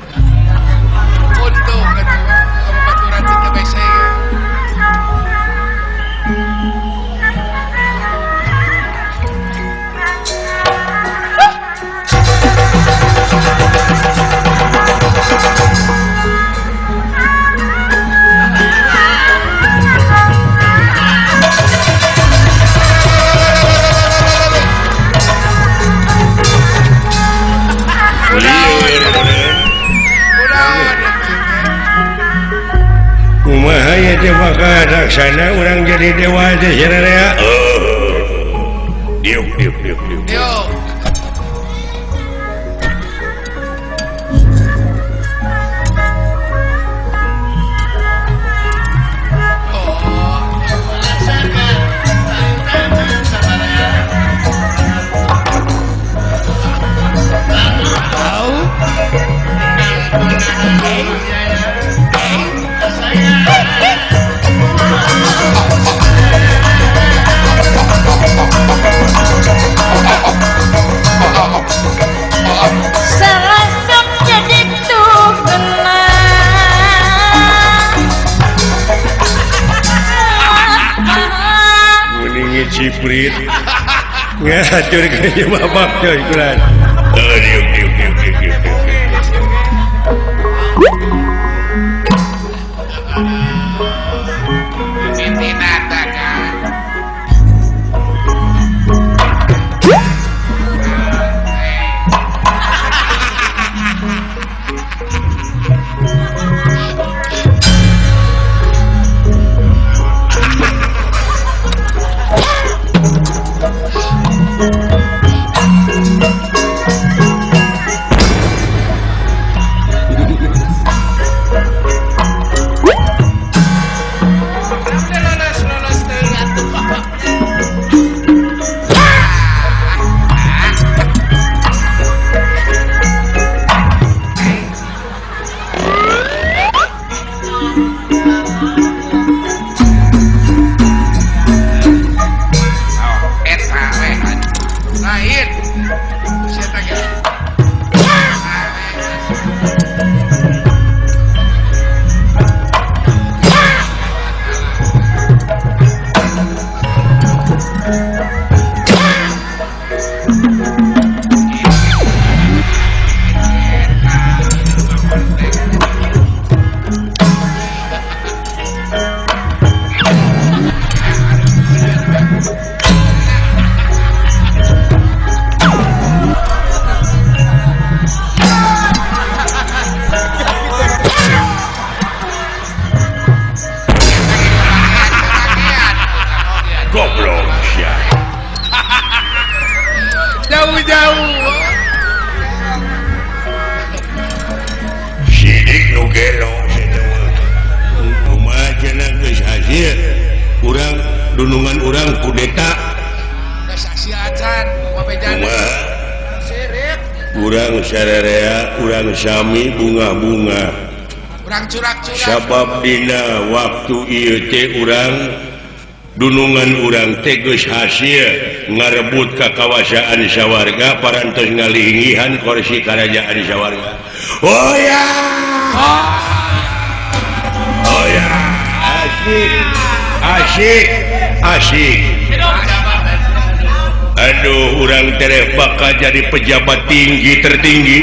Untung atuh baturan teh bese. Ieu teh bakal laksana urang jadi dewa teh sararea. Diuk diuk diuk diuk. Diuk. Serasap jadi tuh Mendingi ciprit ngatur ke bapak coy kulan. Diuk diuk diuk diuk diuk. Dunungan urang kudeta urang sararea urang sami bunga-bunga sabab dina waktu ieu teh urang dunungan urang teh geus hasil ngarebut ka kawasaan sawarga parantos ngalinggihan kursi karajaan sawarga. Oh ya, oh ya, asik asik asik. Aduh, urang tereh bakal jadi pejabat tinggi tertinggi.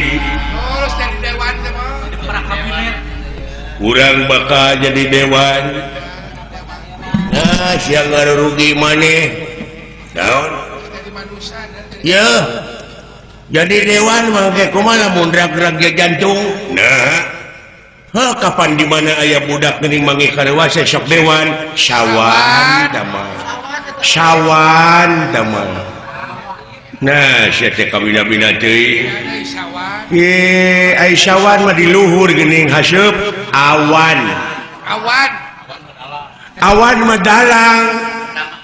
Urang bakal jadi dewan. Nah, siang ngarugi maneh. Naon? Ya. Jadi dewan mah ge kumaha mun drag-drag jantung. Nah. Heh, kapan di mana aya budak geuning manggih karewasa sok dewan? Sawan damai. Sawan damai. Nah, sia teh kabina-bina teuing. Ye, ai sawan mah di luhur geuning haseup awan. Awan. Awan mah dalang.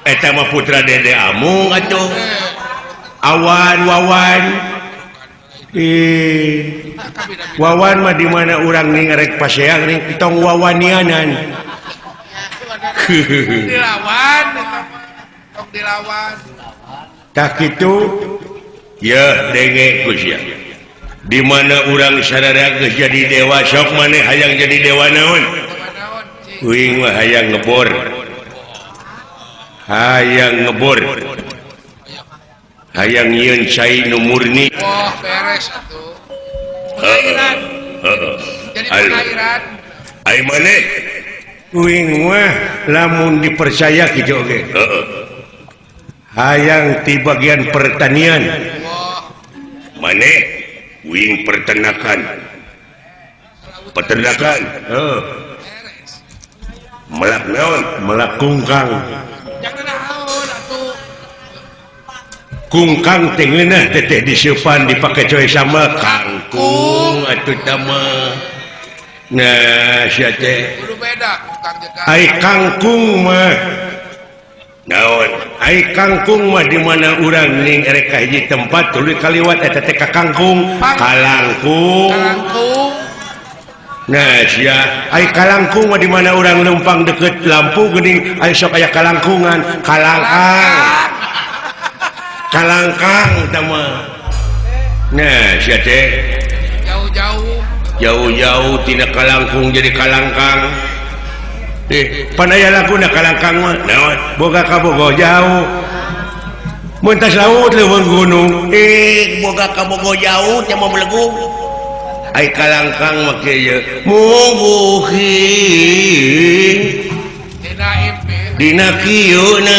Eta mah putra Dede Amung atuh. Awan wawan. Wawan mah di mana urang ning rek paseang ning tong wawanianan. Dilawan tong dilawan. Tah kitu ya denge ku sia. Di mana urang sararea geus jadi dewa sok maneh hayang jadi dewa naon? Uing mah hayang ngebor. Hayang ngebor. Hayang nyieun cai nu murni. Wah, beres atuh. Pengairan. Heeh. Jadi pengairan. Ai maneh? Uing mah lamun dipercaya kitu oge. Heeh. Hayang ti bagian pertanian. Wah. Maneh uing peternakan. Peternakan. Heeh. Melak naon? Melak kungkang. Kungkang teh ngeunah teteh diseupan dipake coy sambal kangkung atuh tah mah. Nah sia teh. Kudu beda kungkang jeung kangkung. Ai kangkung mah naon? Ai kangkung mah di mana urang ning erek ka hiji tempat tuluy kaliwat eta teh ka kangkung, kalangkung. Kalangkung. Nah sia, ai kalangkung mah di mana urang leumpang deket lampu geuning aya sok aya kalangkungan, kalangkang. Kalangkang tah mah. Nah sia teh jauh-jauh. Jauh-jauh tina kalangkung jadi kalangkang. Pan aya laguna kalangkang mah. Naon? Boga kabogo jauh. Mun tas laut leuweung gunung. Boga kabogo jauh teh mah belegung. Ai kalangkang mah kieu muguhi. Dina impi. Dina kieu na.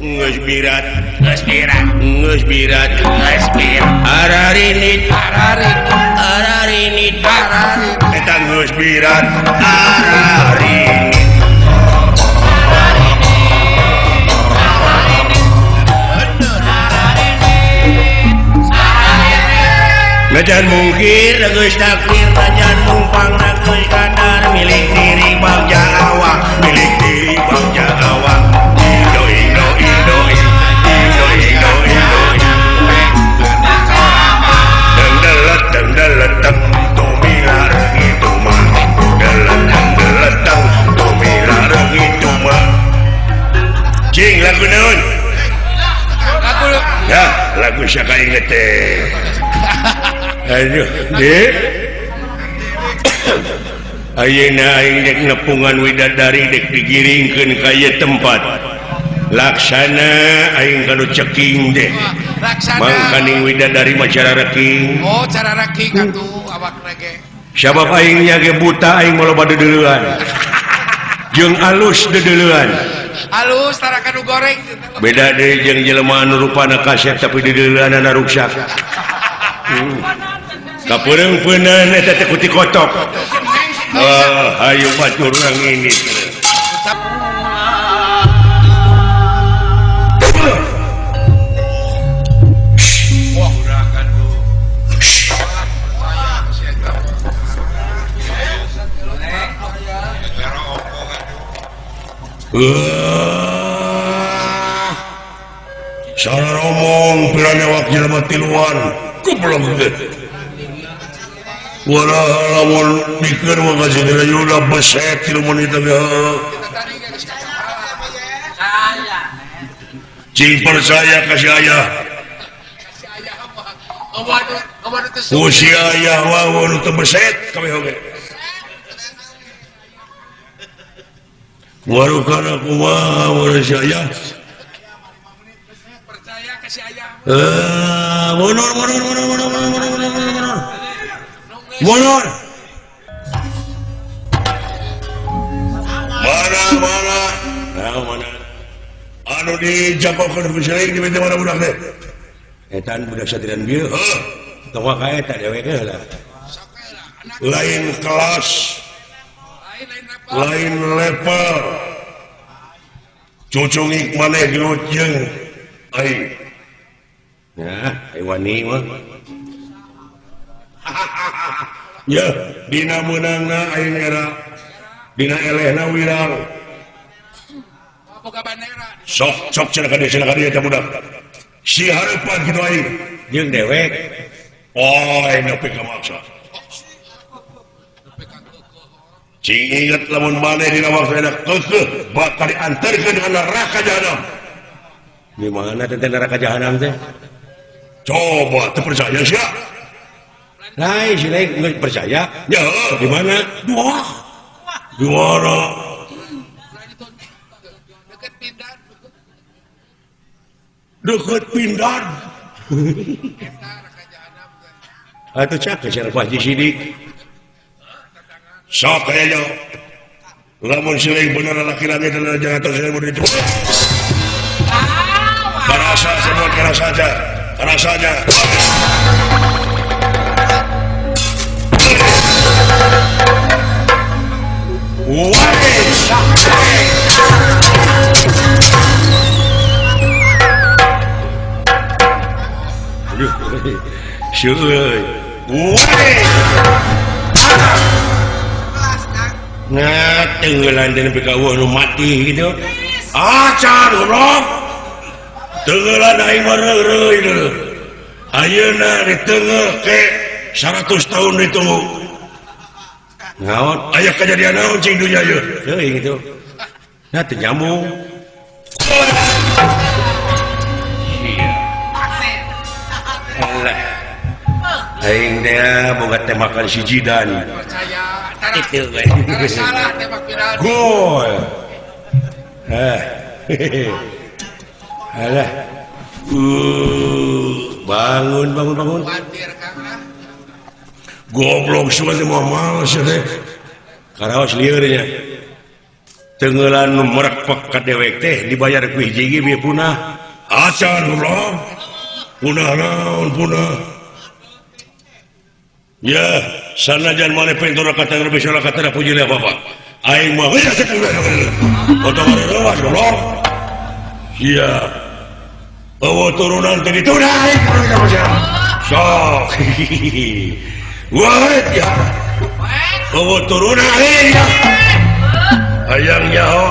Geus birat, geus birat, geus birat, geus birat. Ararinit, ararinit, ararinit, ararinit. Eta geus birat, ararinit. Najan mungkir geus takdir, najan mumpang geus kadar, milik diri bagja awak, milik diri bagja awak. Cing lagu naon? Lagu ya, lagu siapa inget teh? Aduh, dek. Ayeuna aing dek nepungan widadari dek digiringkeun ka ieu tempat. Laksana aing kanu ceking deh. Laksana. Mangkaning widadari mah cara reking. Oh, cara reking atuh awakna ge. Sabab aing nya ge buta aing mah loba deudeuleun. Jeung alus deudeuleun. Alus tara kanu goreng. Beda deui jeung jelema anu rupana kasep tapi deudeuleunana ruksak. Kapeureung-peuneun eta teh kuti kotok. Ah, hayu batur urang ini. Wah, udah kan lu. Salah ngomong pirane wak jelema tiluan. Goblok teh. Wala lamun mikir mah ka Sidra Yuda beset 3 menit teh. Cing percaya ka si ayah. Ku si ayah mah nu teu beset kabeh oge. Warukana kumaha mun si ayah. Percaya ka si ayah. Mundur mundur mundur mundur mundur mundur mundur. Mundur. Mana mana. Nah, mana. Anu dijagokeun ku siling di mana budak teh? Etan budak satiran bieu. Heuh. Tong ka eta dewek heula. Lain kelas. Lain level. Cucungik maneh gelut jeung aing. Nah, ai wani mah. Ya, dina meunangna aing era. Dina elehna wirang. Sok sok cenah ka dieu eta budak. Si hareupan kitu aing jeung dewek. Oh, aing nepi ka maksa. Cing inget lamun maneh dina waktu enak keukeuh bakal diantarkeun ka neraka jahanam. Di mana teh neraka jahanam teh? Coba teu percaya sia. Lain si lain nggak percaya. Ya, di mana? Wah. Di mana? Deket Pindan. Deket Pindan. Atuh cak ka Pak Haji Sidik. Sok aya lamun si lain bener laki-laki dan jangan terus saya mau dicoba. Karasa semua karasa aja. Karasanya. Nah, tenggelan dan PKW nu mati gitu. Acan goblok. Tenggelan aing mah reureuy deui. Ayeuna ditengeuh ke 100 tahun ditunggu. Naon aya kejadian naon cing dunya ieu. Teuing gitu. Nah teu nyambung. Alah. Aing teh boga tembakan si Jidan. Itu salah tembak viral. Gol. Alah. Bangun bangun bangun. Goblok semua teh moal males teh. Karaos lieur nya. Tenggelan nu merekpek ka dewek teh dibayar ku hiji ge bieu punah. Acan goblok. Punah naon punah. Ya, sanajan maneh pintur kata lebih salah kata puji apa apa. Aing mah geus teu otong rewas goblok. Iya. Eueuh turunan teh dituna aing kudu sok. Wah ya. Eueuh turunan aing ya. Hayang nyaho.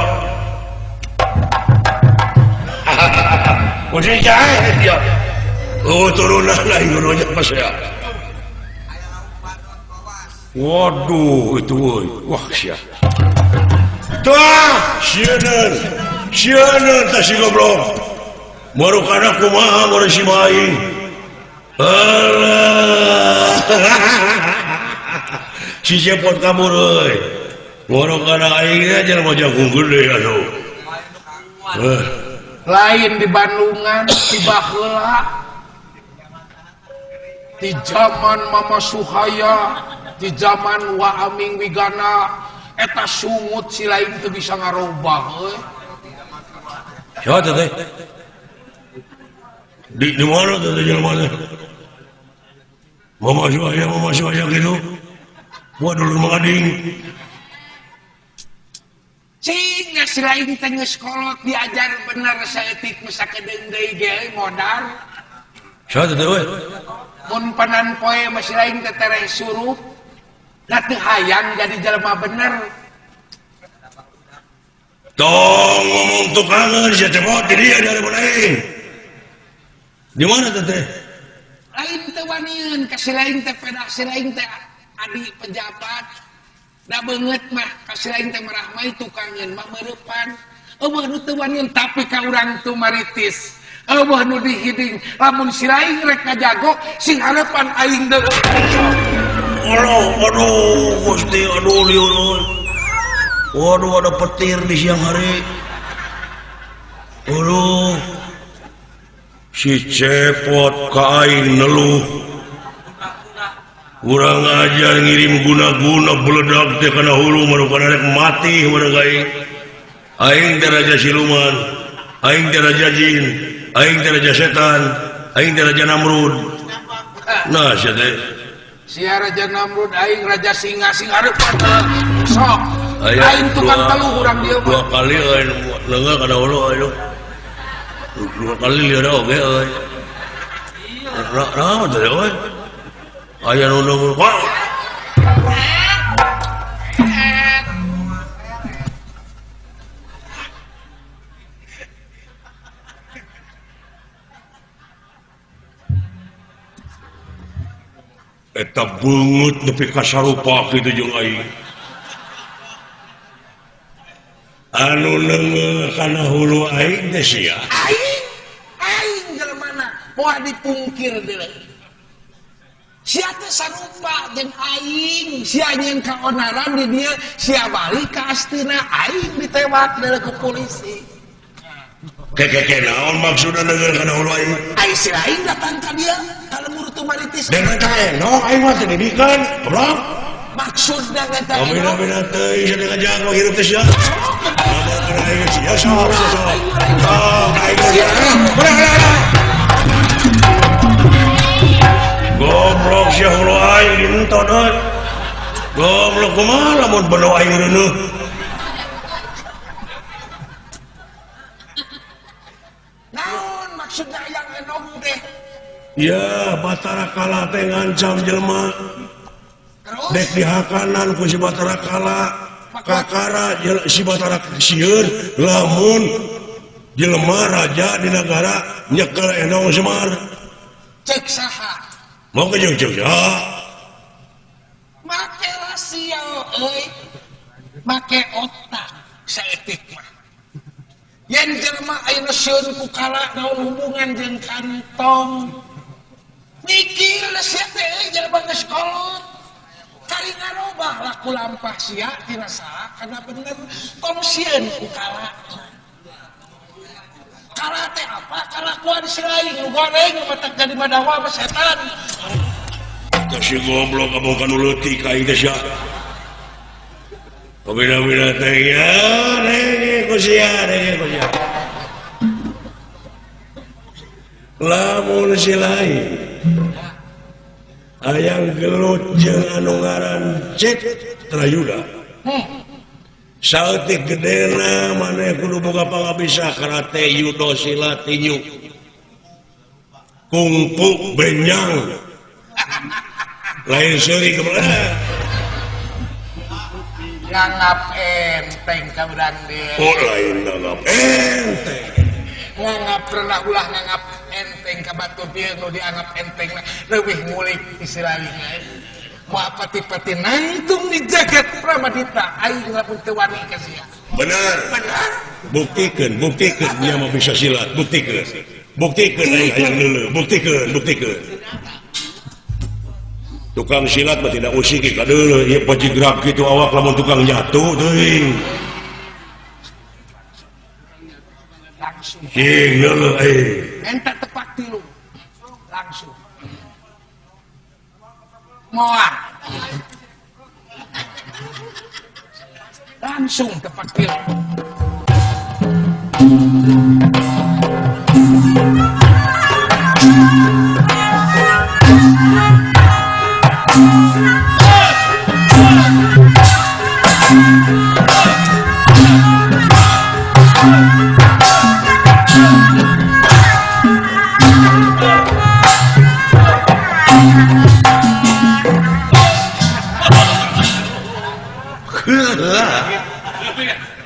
Kudu jahe ya. Eueuh turunan aing kudu nya pas ya. Waduh itu woi. Wah sia. Tah, sieun. Sieun tah si goblok. Marukana kumaha mun si aing. Alah. Si cepot kabur euy. Marukana aing teh jelema jagung gede atuh. Lain di Bandungan, di baheula. Di zaman Mama Suhaya, di zaman Wa Aming Wigana eta sungut si lain teu bisa ngarobah euy. Siapa teh? Di mana teh jelema teh? Mama Suhaya kitu. Gua dulur Mangading. Cing si lain teh geus kolot diajar bener saeutik mah sakedeung deui ge modar. Siapa teh euy? Mun panan poe mah si lain teh tereh surup. Da teu hayang jadi jelema bener. Tong ngomong tukangan sia cepot di dia dari aing. Di mana teh teh? Lain teu wanian ka si lain teh pedah si lain teh adi pejabat. Da beungeut mah ka si lain teh marahmai tukangeun mah meurepan. Eueuh nu teu wanian tapi ka urang teu maritis. Eueuh nu dihiding lamun si lain rek ngajago sing harepan aing deui. Aduh, aduh, Gusti, aduh, liur. Waduh, ada petir di siang hari. Aduh, si cepot ka aing neluh. Urang ajar ngirim guna-guna beledak teh kana hulu marukana rek mati urang aing. Aing teh raja siluman, aing teh raja jin, aing teh raja setan, aing teh raja Namrud. Nah, sia teh. Sia raja Namrud aing raja singa sing hareupan sok. Aing tukang teluh urang dieu mah. Dua kali aing leungeuh kana hulu aing. Dua kali lieur oge euy. Naon teh euy? Aya nu nunggu. Wah. Eta beungeut nepi ka sarupa kitu jeung aing. Anu neungeuh kana hulu aing teh sia. Aing, aing jelemana moal dipungkir deui. Sia teh sarupa jeung aing, sia nyeun kaonaran di dieu, sia balik ka astina aing ditewak deui ku polisi. Keke naon maksudna neungeuh kana hulu aing? Aing si aing datang ka dieu ka lembur Tumaritis. Dengan teh no aing mah teh didikan, goblok. Maksudna eta Amina teuing sia teh jago hirup teh sia. Kana aing sia sok sok. Sok aing sia. Goblok sia hulu aing dinenton euy. Goblok kumaha lamun beno aing reuneuh. Ya Batara Kala teh ngancam jelema. Dek dihakanan ku si Batara Kala. Kakara si Batara sieun lamun jelema raja di negara nyekel Endong Semar. Cek saha? Mau ke jeung cek saha? Make rasio euy. Make otak saeutik mah. Yen jelema ayeuna sieun ku kala naon hubungan jeung kantong. Mikir sia teh euy jelema geus kolot. Kari ngarobah laku lampah sia tina salah kana bener tong sieun ku kala. Kala teh apa? Kalakuan si lain nu goreng matak jadi madawa mah setan. Tah si goblok abong kanu leutik aing teh sia. Pabila-bila teh ya renge ku sia renge ku sia. Lamun si lain hayang gelut jeung anu ngaran Citrayuda. Saeutik gedena maneh kudu boga pangabisa karate judo silat tinju kungfu benyang lain seuri kumaha nganggap enteng ka urang deui. Oh lain nganggap enteng. Nganggap pernah ulah nganggap enteng ka batur bieu nu dianggap enteng leuwih ngulik istilahna. Moal pati-pati nangtung di jagat Pramadita aing lamun teu wani ka sia. Bener. Bener. Buktikeun, buktikeun nya mah bisa silat, buktikeun. Buktikeun aing hayang leuleuh, buktikeun, buktikeun. Tukang silat mah tidak usik ka deuleuh, ieu pajigrab kitu awak lamun tukang jatuh teuing. Langsung. Cing leuleuh euy. Enta tepak tilu. Langsung. Moal. Langsung tepak tilu.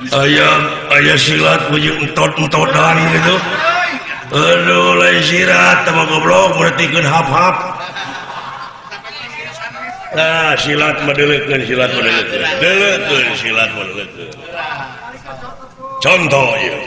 Ayam ayah silat punya entot-entotan gitu. Aduh lain silat sama goblok berarti hap-hap. Nah silat mah deuleukeun, silat mah deuleukeun. Deuleukeun silat mah deuleukeun. Contoh ieu.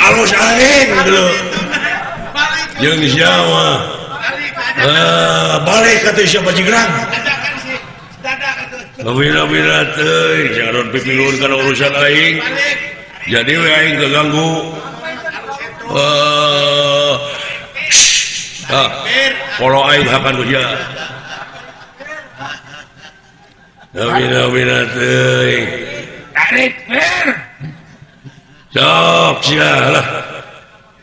Alus aing dulu. Jeung siapa? Balik ka teh siapa jigrang. Bina-bina teuing jangan pipilun kana urusan aing. Jadi we aing keganggu. Kalau aing hakan ku sia. Bina-bina teuing. Tarik ber. Sok sia lah.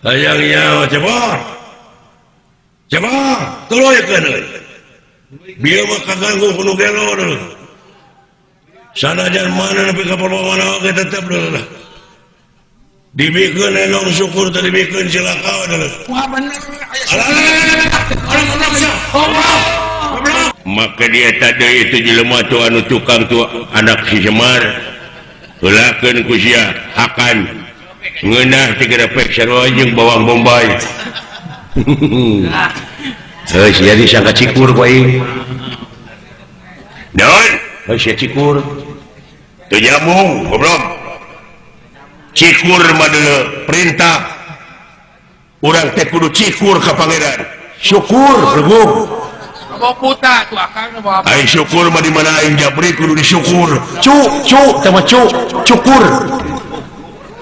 Hayang nyawa cebor. Cebor, tuluy-keun euy. Bieu mah kaganggu ku nu gelo deui. Sanajan mana nepi ka mana oge tetep deui lah. Dibikeun enong syukur teu dibikeun cilaka deui. Wah bener aya. Maka dia tadi itu jelema tu anu tukang tu anak si Semar. Heulakeun ku sia hakan ngeunah tiga pek sarua jeung bawang bombay. Heuh sia disangka cikur ku aing. Naon? Heuh sia cikur. Teu nyambung goblok. Cikur mah deuleu perintah. Urang teh kudu cikur ka pangeran. Syukur regu. Bawa puta tuh akang bawa apa? Aing syukur mah di mana aing japri kudu disyukur. Cu cu teh mah cu cukur.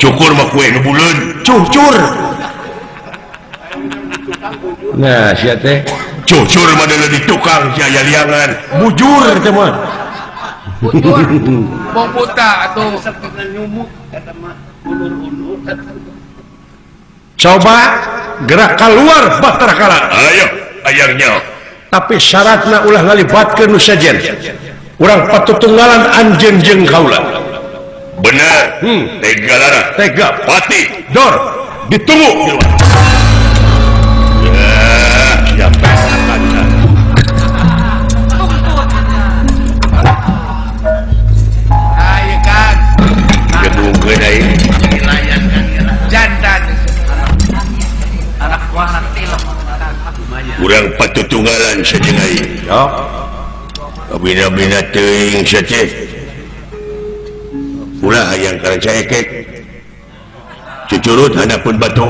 Cukur mah kue nu buleun. Cucur. Nah sia teh Cucur mah di tukang si aya liangan. Bujur teh mah. Bujur. Bong buta atuh. Coba gerak keluar Batara Kala. Ayo ayangnya. Tapi syaratna ulah ngalibatkeun nu sejen. Urang patutunggalan anjeun jeung kaula. Bener. Tega lara. Tega pati. Dor. Ditunggu di luar. Ya, siapa akan. Ayo kan. Gedungkeun aing. Jantan. Urang patutunggalan saja aing. Ya. Bina-bina teuing saja. Ulah hayang kana caekek. Cucurut handapeun batu.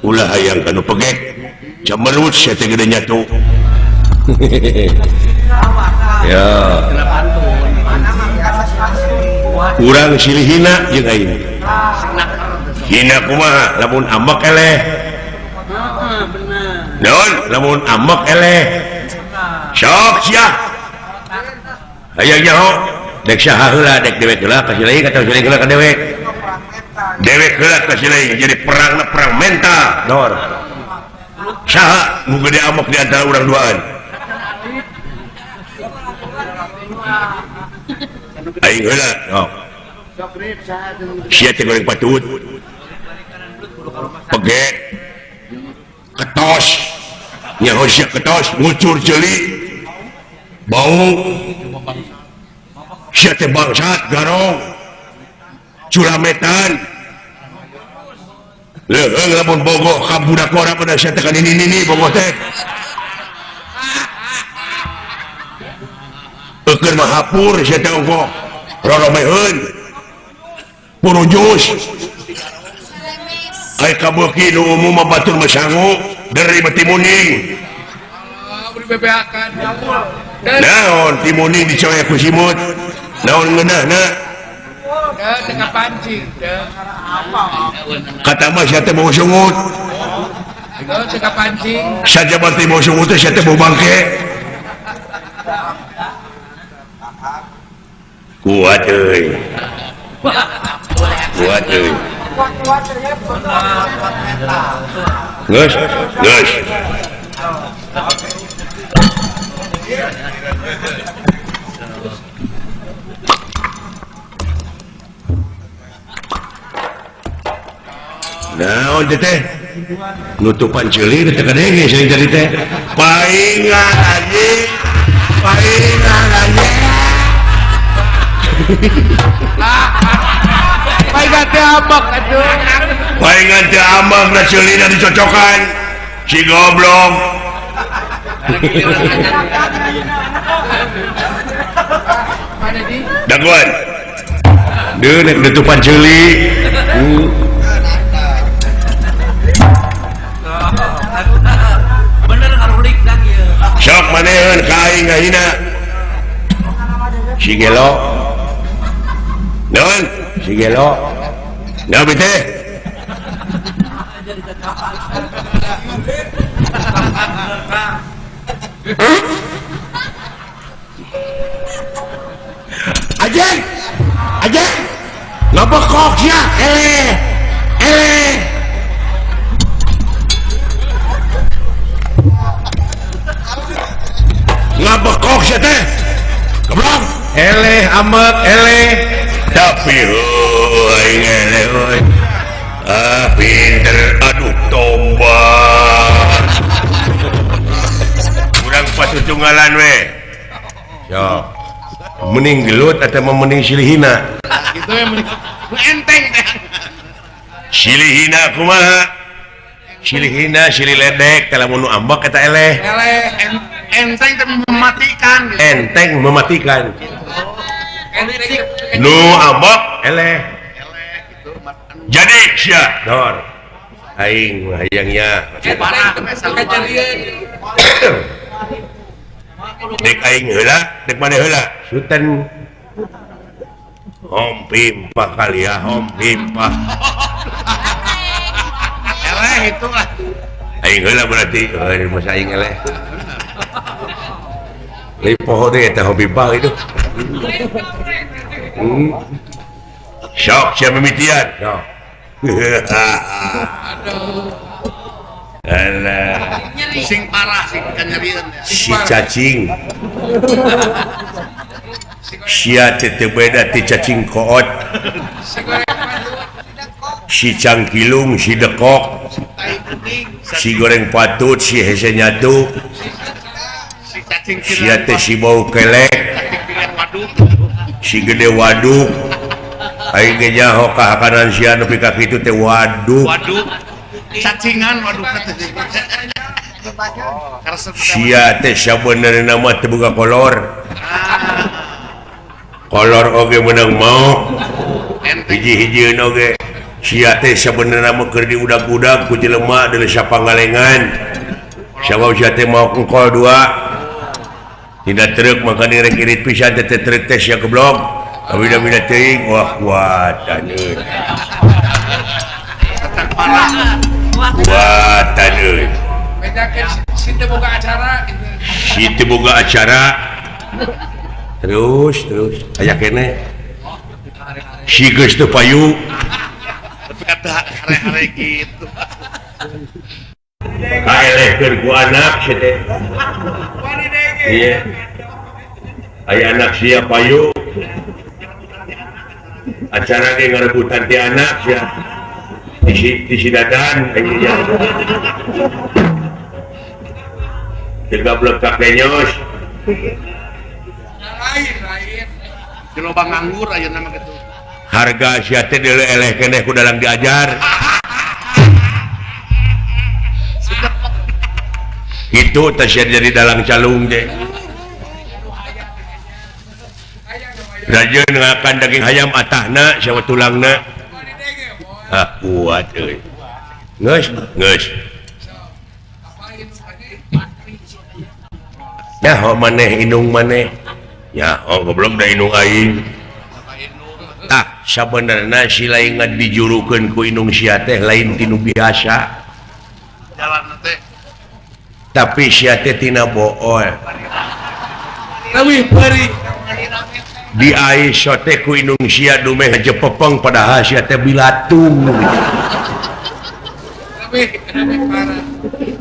Ulah hayang kanu pegek. Camerut sia teh gede nyatu. Ya. Urang silih hina jeung aing. Hina kumaha? Lamun ambek eleh. Naon? Lamun ambek eleh. Sok sia. Hayang nyaho. Dek saha heula, dek dewek heula ka si lain atawa si lain heula ka dewek. Dewek heula ka si lain jadi perangna perang mental. Dor. Saha nu gede amok di antara urang duaan? Aing heula. Sok. Sia teh goreng patut. Pegek. Ketos. Nyaho sia ketos ngucur ceuli. Bau. Sia teh bangsat garong. Culametan. Leuheung lamun bogoh ka budak ora pada sia teh ka nini-nini bogoh teh. Eukeun mah hapur sia teh ongkoh. Roromeheun. Purujus. Ai kabeuki nu umum mah batur mah sangu dari beti muning. Naon timuning dicoek ku simut. Naon ngeunahna? Teu pancing teu. Kata mah sia teh bau sungut. Teu pancing. Saja berarti bau sungut teh sia teh bau bangke. Kuat euy. Kuat euy. Geus, geus. Naon teh nutupan ceuli teh kadenge sering tadi teh. Paingan anjing. Paingan anjing. Paingan teh ambek atuh. Paingan teh ambek da ceulina dicocokan. Si goblok. Daguan. Deun nutupan ceuli. Sok maneun ka aing ngahina. Si gelo. Naon? Si gelo. Naon teh? Ajeng! Ajeng! Ngabekok sia, eleh. Eleh. Ngabekok sia teh. Goblok. Eleh amek eleh. Tapi euy eleh euy. Ah pinter aduh tobat. Urang patutunggalan we. Yo. Mending gelut atau mending silih hina? Gitu ya mending enteng teh. Silih hina kumaha? Silih hina, silih ledek, teh lamun nu ambek eta eleh. Eleh enteng teh mematikan gitu. Enteng mematikan. Nu ambek eleh. Jadi sia dor. Aing hayangnya. Dek aing heula, dek maneh heula. Suten. Hom pimpah kali ya, hom pimpah. Eleh itu lah. Aing heula berarti, euy masa aing eleh. Lain poho deui eta hobi bal itu. Sok sia mimitian. Sok. Aduh. Alah. Sing parah sing kanyerieun. Si cacing. Sia teh teu beda ti cacing koot. Si cangkilung, si dekok, si goreng patut, si hese nyatu, sia teh si bau kelek, si gede waduk. Aing ge nyaho kahakanan sia nepi ka kitu teh waduk. Waduk. Cacingan waduk teh. Sia teh sabenerna mah teu boga kolor. Kolor oge meunang maok. Hiji-hijieun oge. Sia teh sabenerna mah keur diudag-udag ku jelema deuleu sapangalengan. Sabab sia teh maok engkol dua. Tidak truk maka direk irit pisan teh truk teh sia goblok. Abida-bida teuing wah kuatan euy. Kuatan euy. Bedakeun si teu boga acara. Si teu boga acara. Terus terus aya keneh. Si geus teu payu. Tapi kata hare-hare kitu. Kaelehkeun ku anak sia teh. Iya. Aya anak sia payu. Acara ge ngarebutan ti anak sia. Di sidadan aya. Teu gablek ka kenyos. Lain-lain. Di loba nganggur ayeuna mah kitu. Harga sia teh deuleu eleh keneh ku dalang diajar. Kitu teh sia jadi dalang calung teh. Rajeun ngakan daging hayam atahna sia tulangna. Ah kuat euy. Geus, geus. Nyaho maneh indung maneh. Nyaho goblok da indung aing. Tah sabenerna si lain dijurukeun ku indung sia teh lain tinu biasa. Jalan teh. Tapi sia teh tina bool. Leuwih peurih. Di Aisyah teh ku indung sia dumeh jepepeng padahal sia teh bilatung.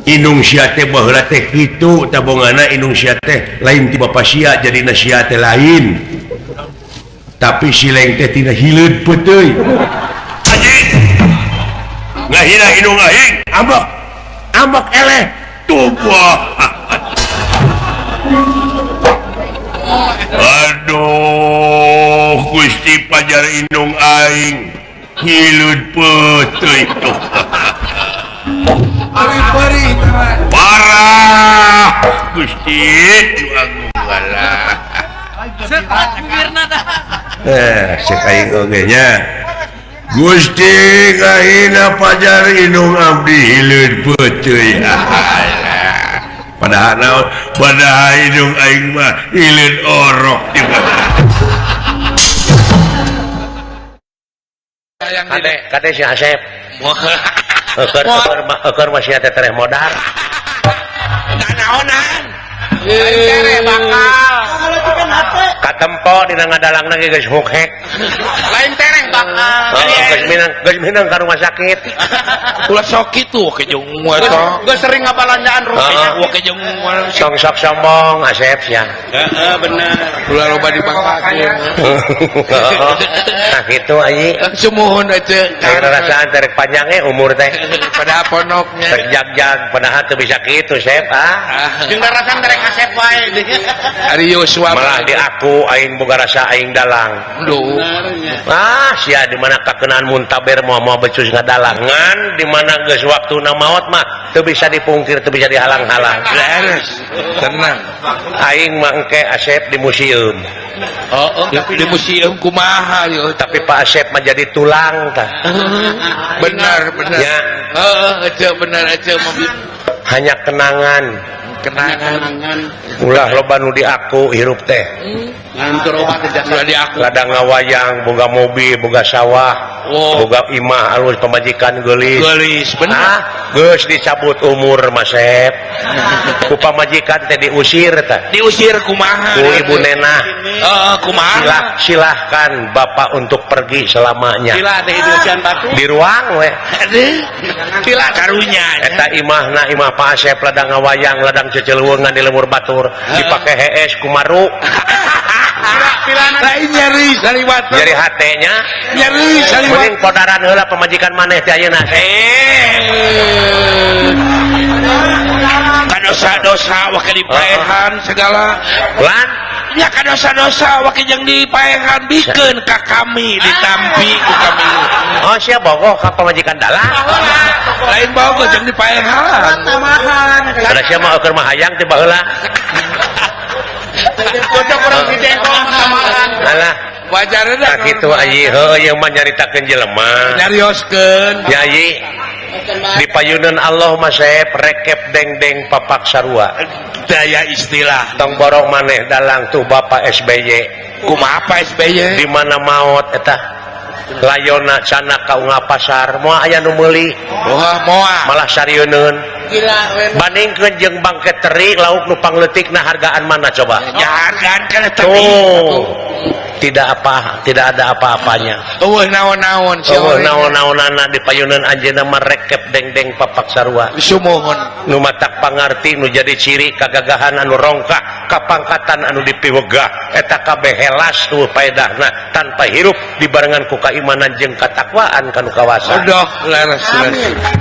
Indung sia teh baheula teh kitu tabongana indung sia teh lain ti bapa sia jadina sia teh lain. Tapi si leng teh tina hileud peuteui. Anjing. Ngahina indung aing, ambek. Ambek eleh. Tubuh. Aduh, Gusti pajar indung aing hileud peuteui. Parah Gusti cek aing oge nya. Gusti ngahina pajar indung abdi hileud peuteui. Padahal naon? Padahal indung aing mah hileud orok di mana. Kade kade si Asep. Eukeur mah sia teh tereh modar. Naonan. Tereh bakal. Katempo dina ngadalangna ge geus hukhek. Lain tereh bakal. Geus minang ka rumah sakit. Ulah sok kitu ke jeung eta. Geus sering ngabalanjaan rumah ke jeung Tong sok sombong Asep sia. Heeh bener. Ulah loba dipangkakeun. Nah kitu ayi. Sumuhun aja. Aing rarasaan terek panjang ge umur teh. Padahal ponoknya. Rek jag-jag padahal teu bisa kitu Sep ah. Jeung rarasaan terek Asep wae. Ari Yosua malah di aku aing boga rasa aing dalang. Duh. Ah sia di mana kakenaan muntaber moal-moal becus ngadalangan di mana geus waktuna maot mah teu bisa dipungkir teu bisa dihalang-halang. Leres. Tenang. Aing mangke Asep di museum. Oh, di museum kumaha yo. Tapi Pak Asep mah jadi tulang tah. Benar, benar. Ya. Heeh, aja benar aja. Hanya kenangan. Kenangan. Ulah loba nu diaku hirup teh. Ladang ngawayang, boga mobil, boga sawah, boga imah alus pamajikan geulis. Geulis bener. Ah, geus dicabut umur Masep. Ku pamajikan teh diusir teh. Diusir kumaha? Ku ibu nenah. Heeh, kumaha? Silahkan bapak untuk pergi selamanya. Sila teh diusian batu. Di ruang we. Sila karunya. Eta imahna imah Pak Asep ladang ngawayang, ladang ceceluweungan di lemur batur, dipake hees kumaru. Lain nyeri saliwat. Nyeri hatenya. Nyeri saliwat. Mending podaran heula pamajikan maneh teh ayeuna. Kadosa-dosa wake dipaehan segala. Lan nya kadosa-dosa wake jeung dipaehan bikeun ka kami ditampi ku kami. Oh sia bogoh ka pamajikan dalang. Lain bogoh jeung dipaehan. Tambahan. Ada sia mah keur mah hayang teh baheula. Cocok urang si Jengkol tambahan. Alah, wajarna tah kitu ayi heuh ieu mah nyaritakeun jelema. Nyarioskeun. Yai di payunan Allah mah Sep rekep deng-deng papak sarua. Daya istilah. Tong borong maneh dalang tuh Bapak SBY. Kumaha Pak SBY? Di mana maot eta? Layona cana ka unggal pasar moal aya nu meuli. Wah, moal. Malah sarieuneun. Bandingkeun jeung bangke teri lauk nu pangleutikna hargaan mana coba? Ya hargaan kana teri. Tuh. Tidak apa, tidak ada apa-apanya. Eueuh naon-naon sia. Eueuh naon-naonana di payunan anjeunna mah rekep deng-deng papak sarua. Sumuhun. Nu matak pangarti nu jadi ciri kagagahan anu rongkah, kapangkatan anu dipiwegah, eta kabeh helas tuh paedahna tanpa hirup dibarengan ku kaimanan jeung katakwaan kanu kawasa. Odoh leres leres.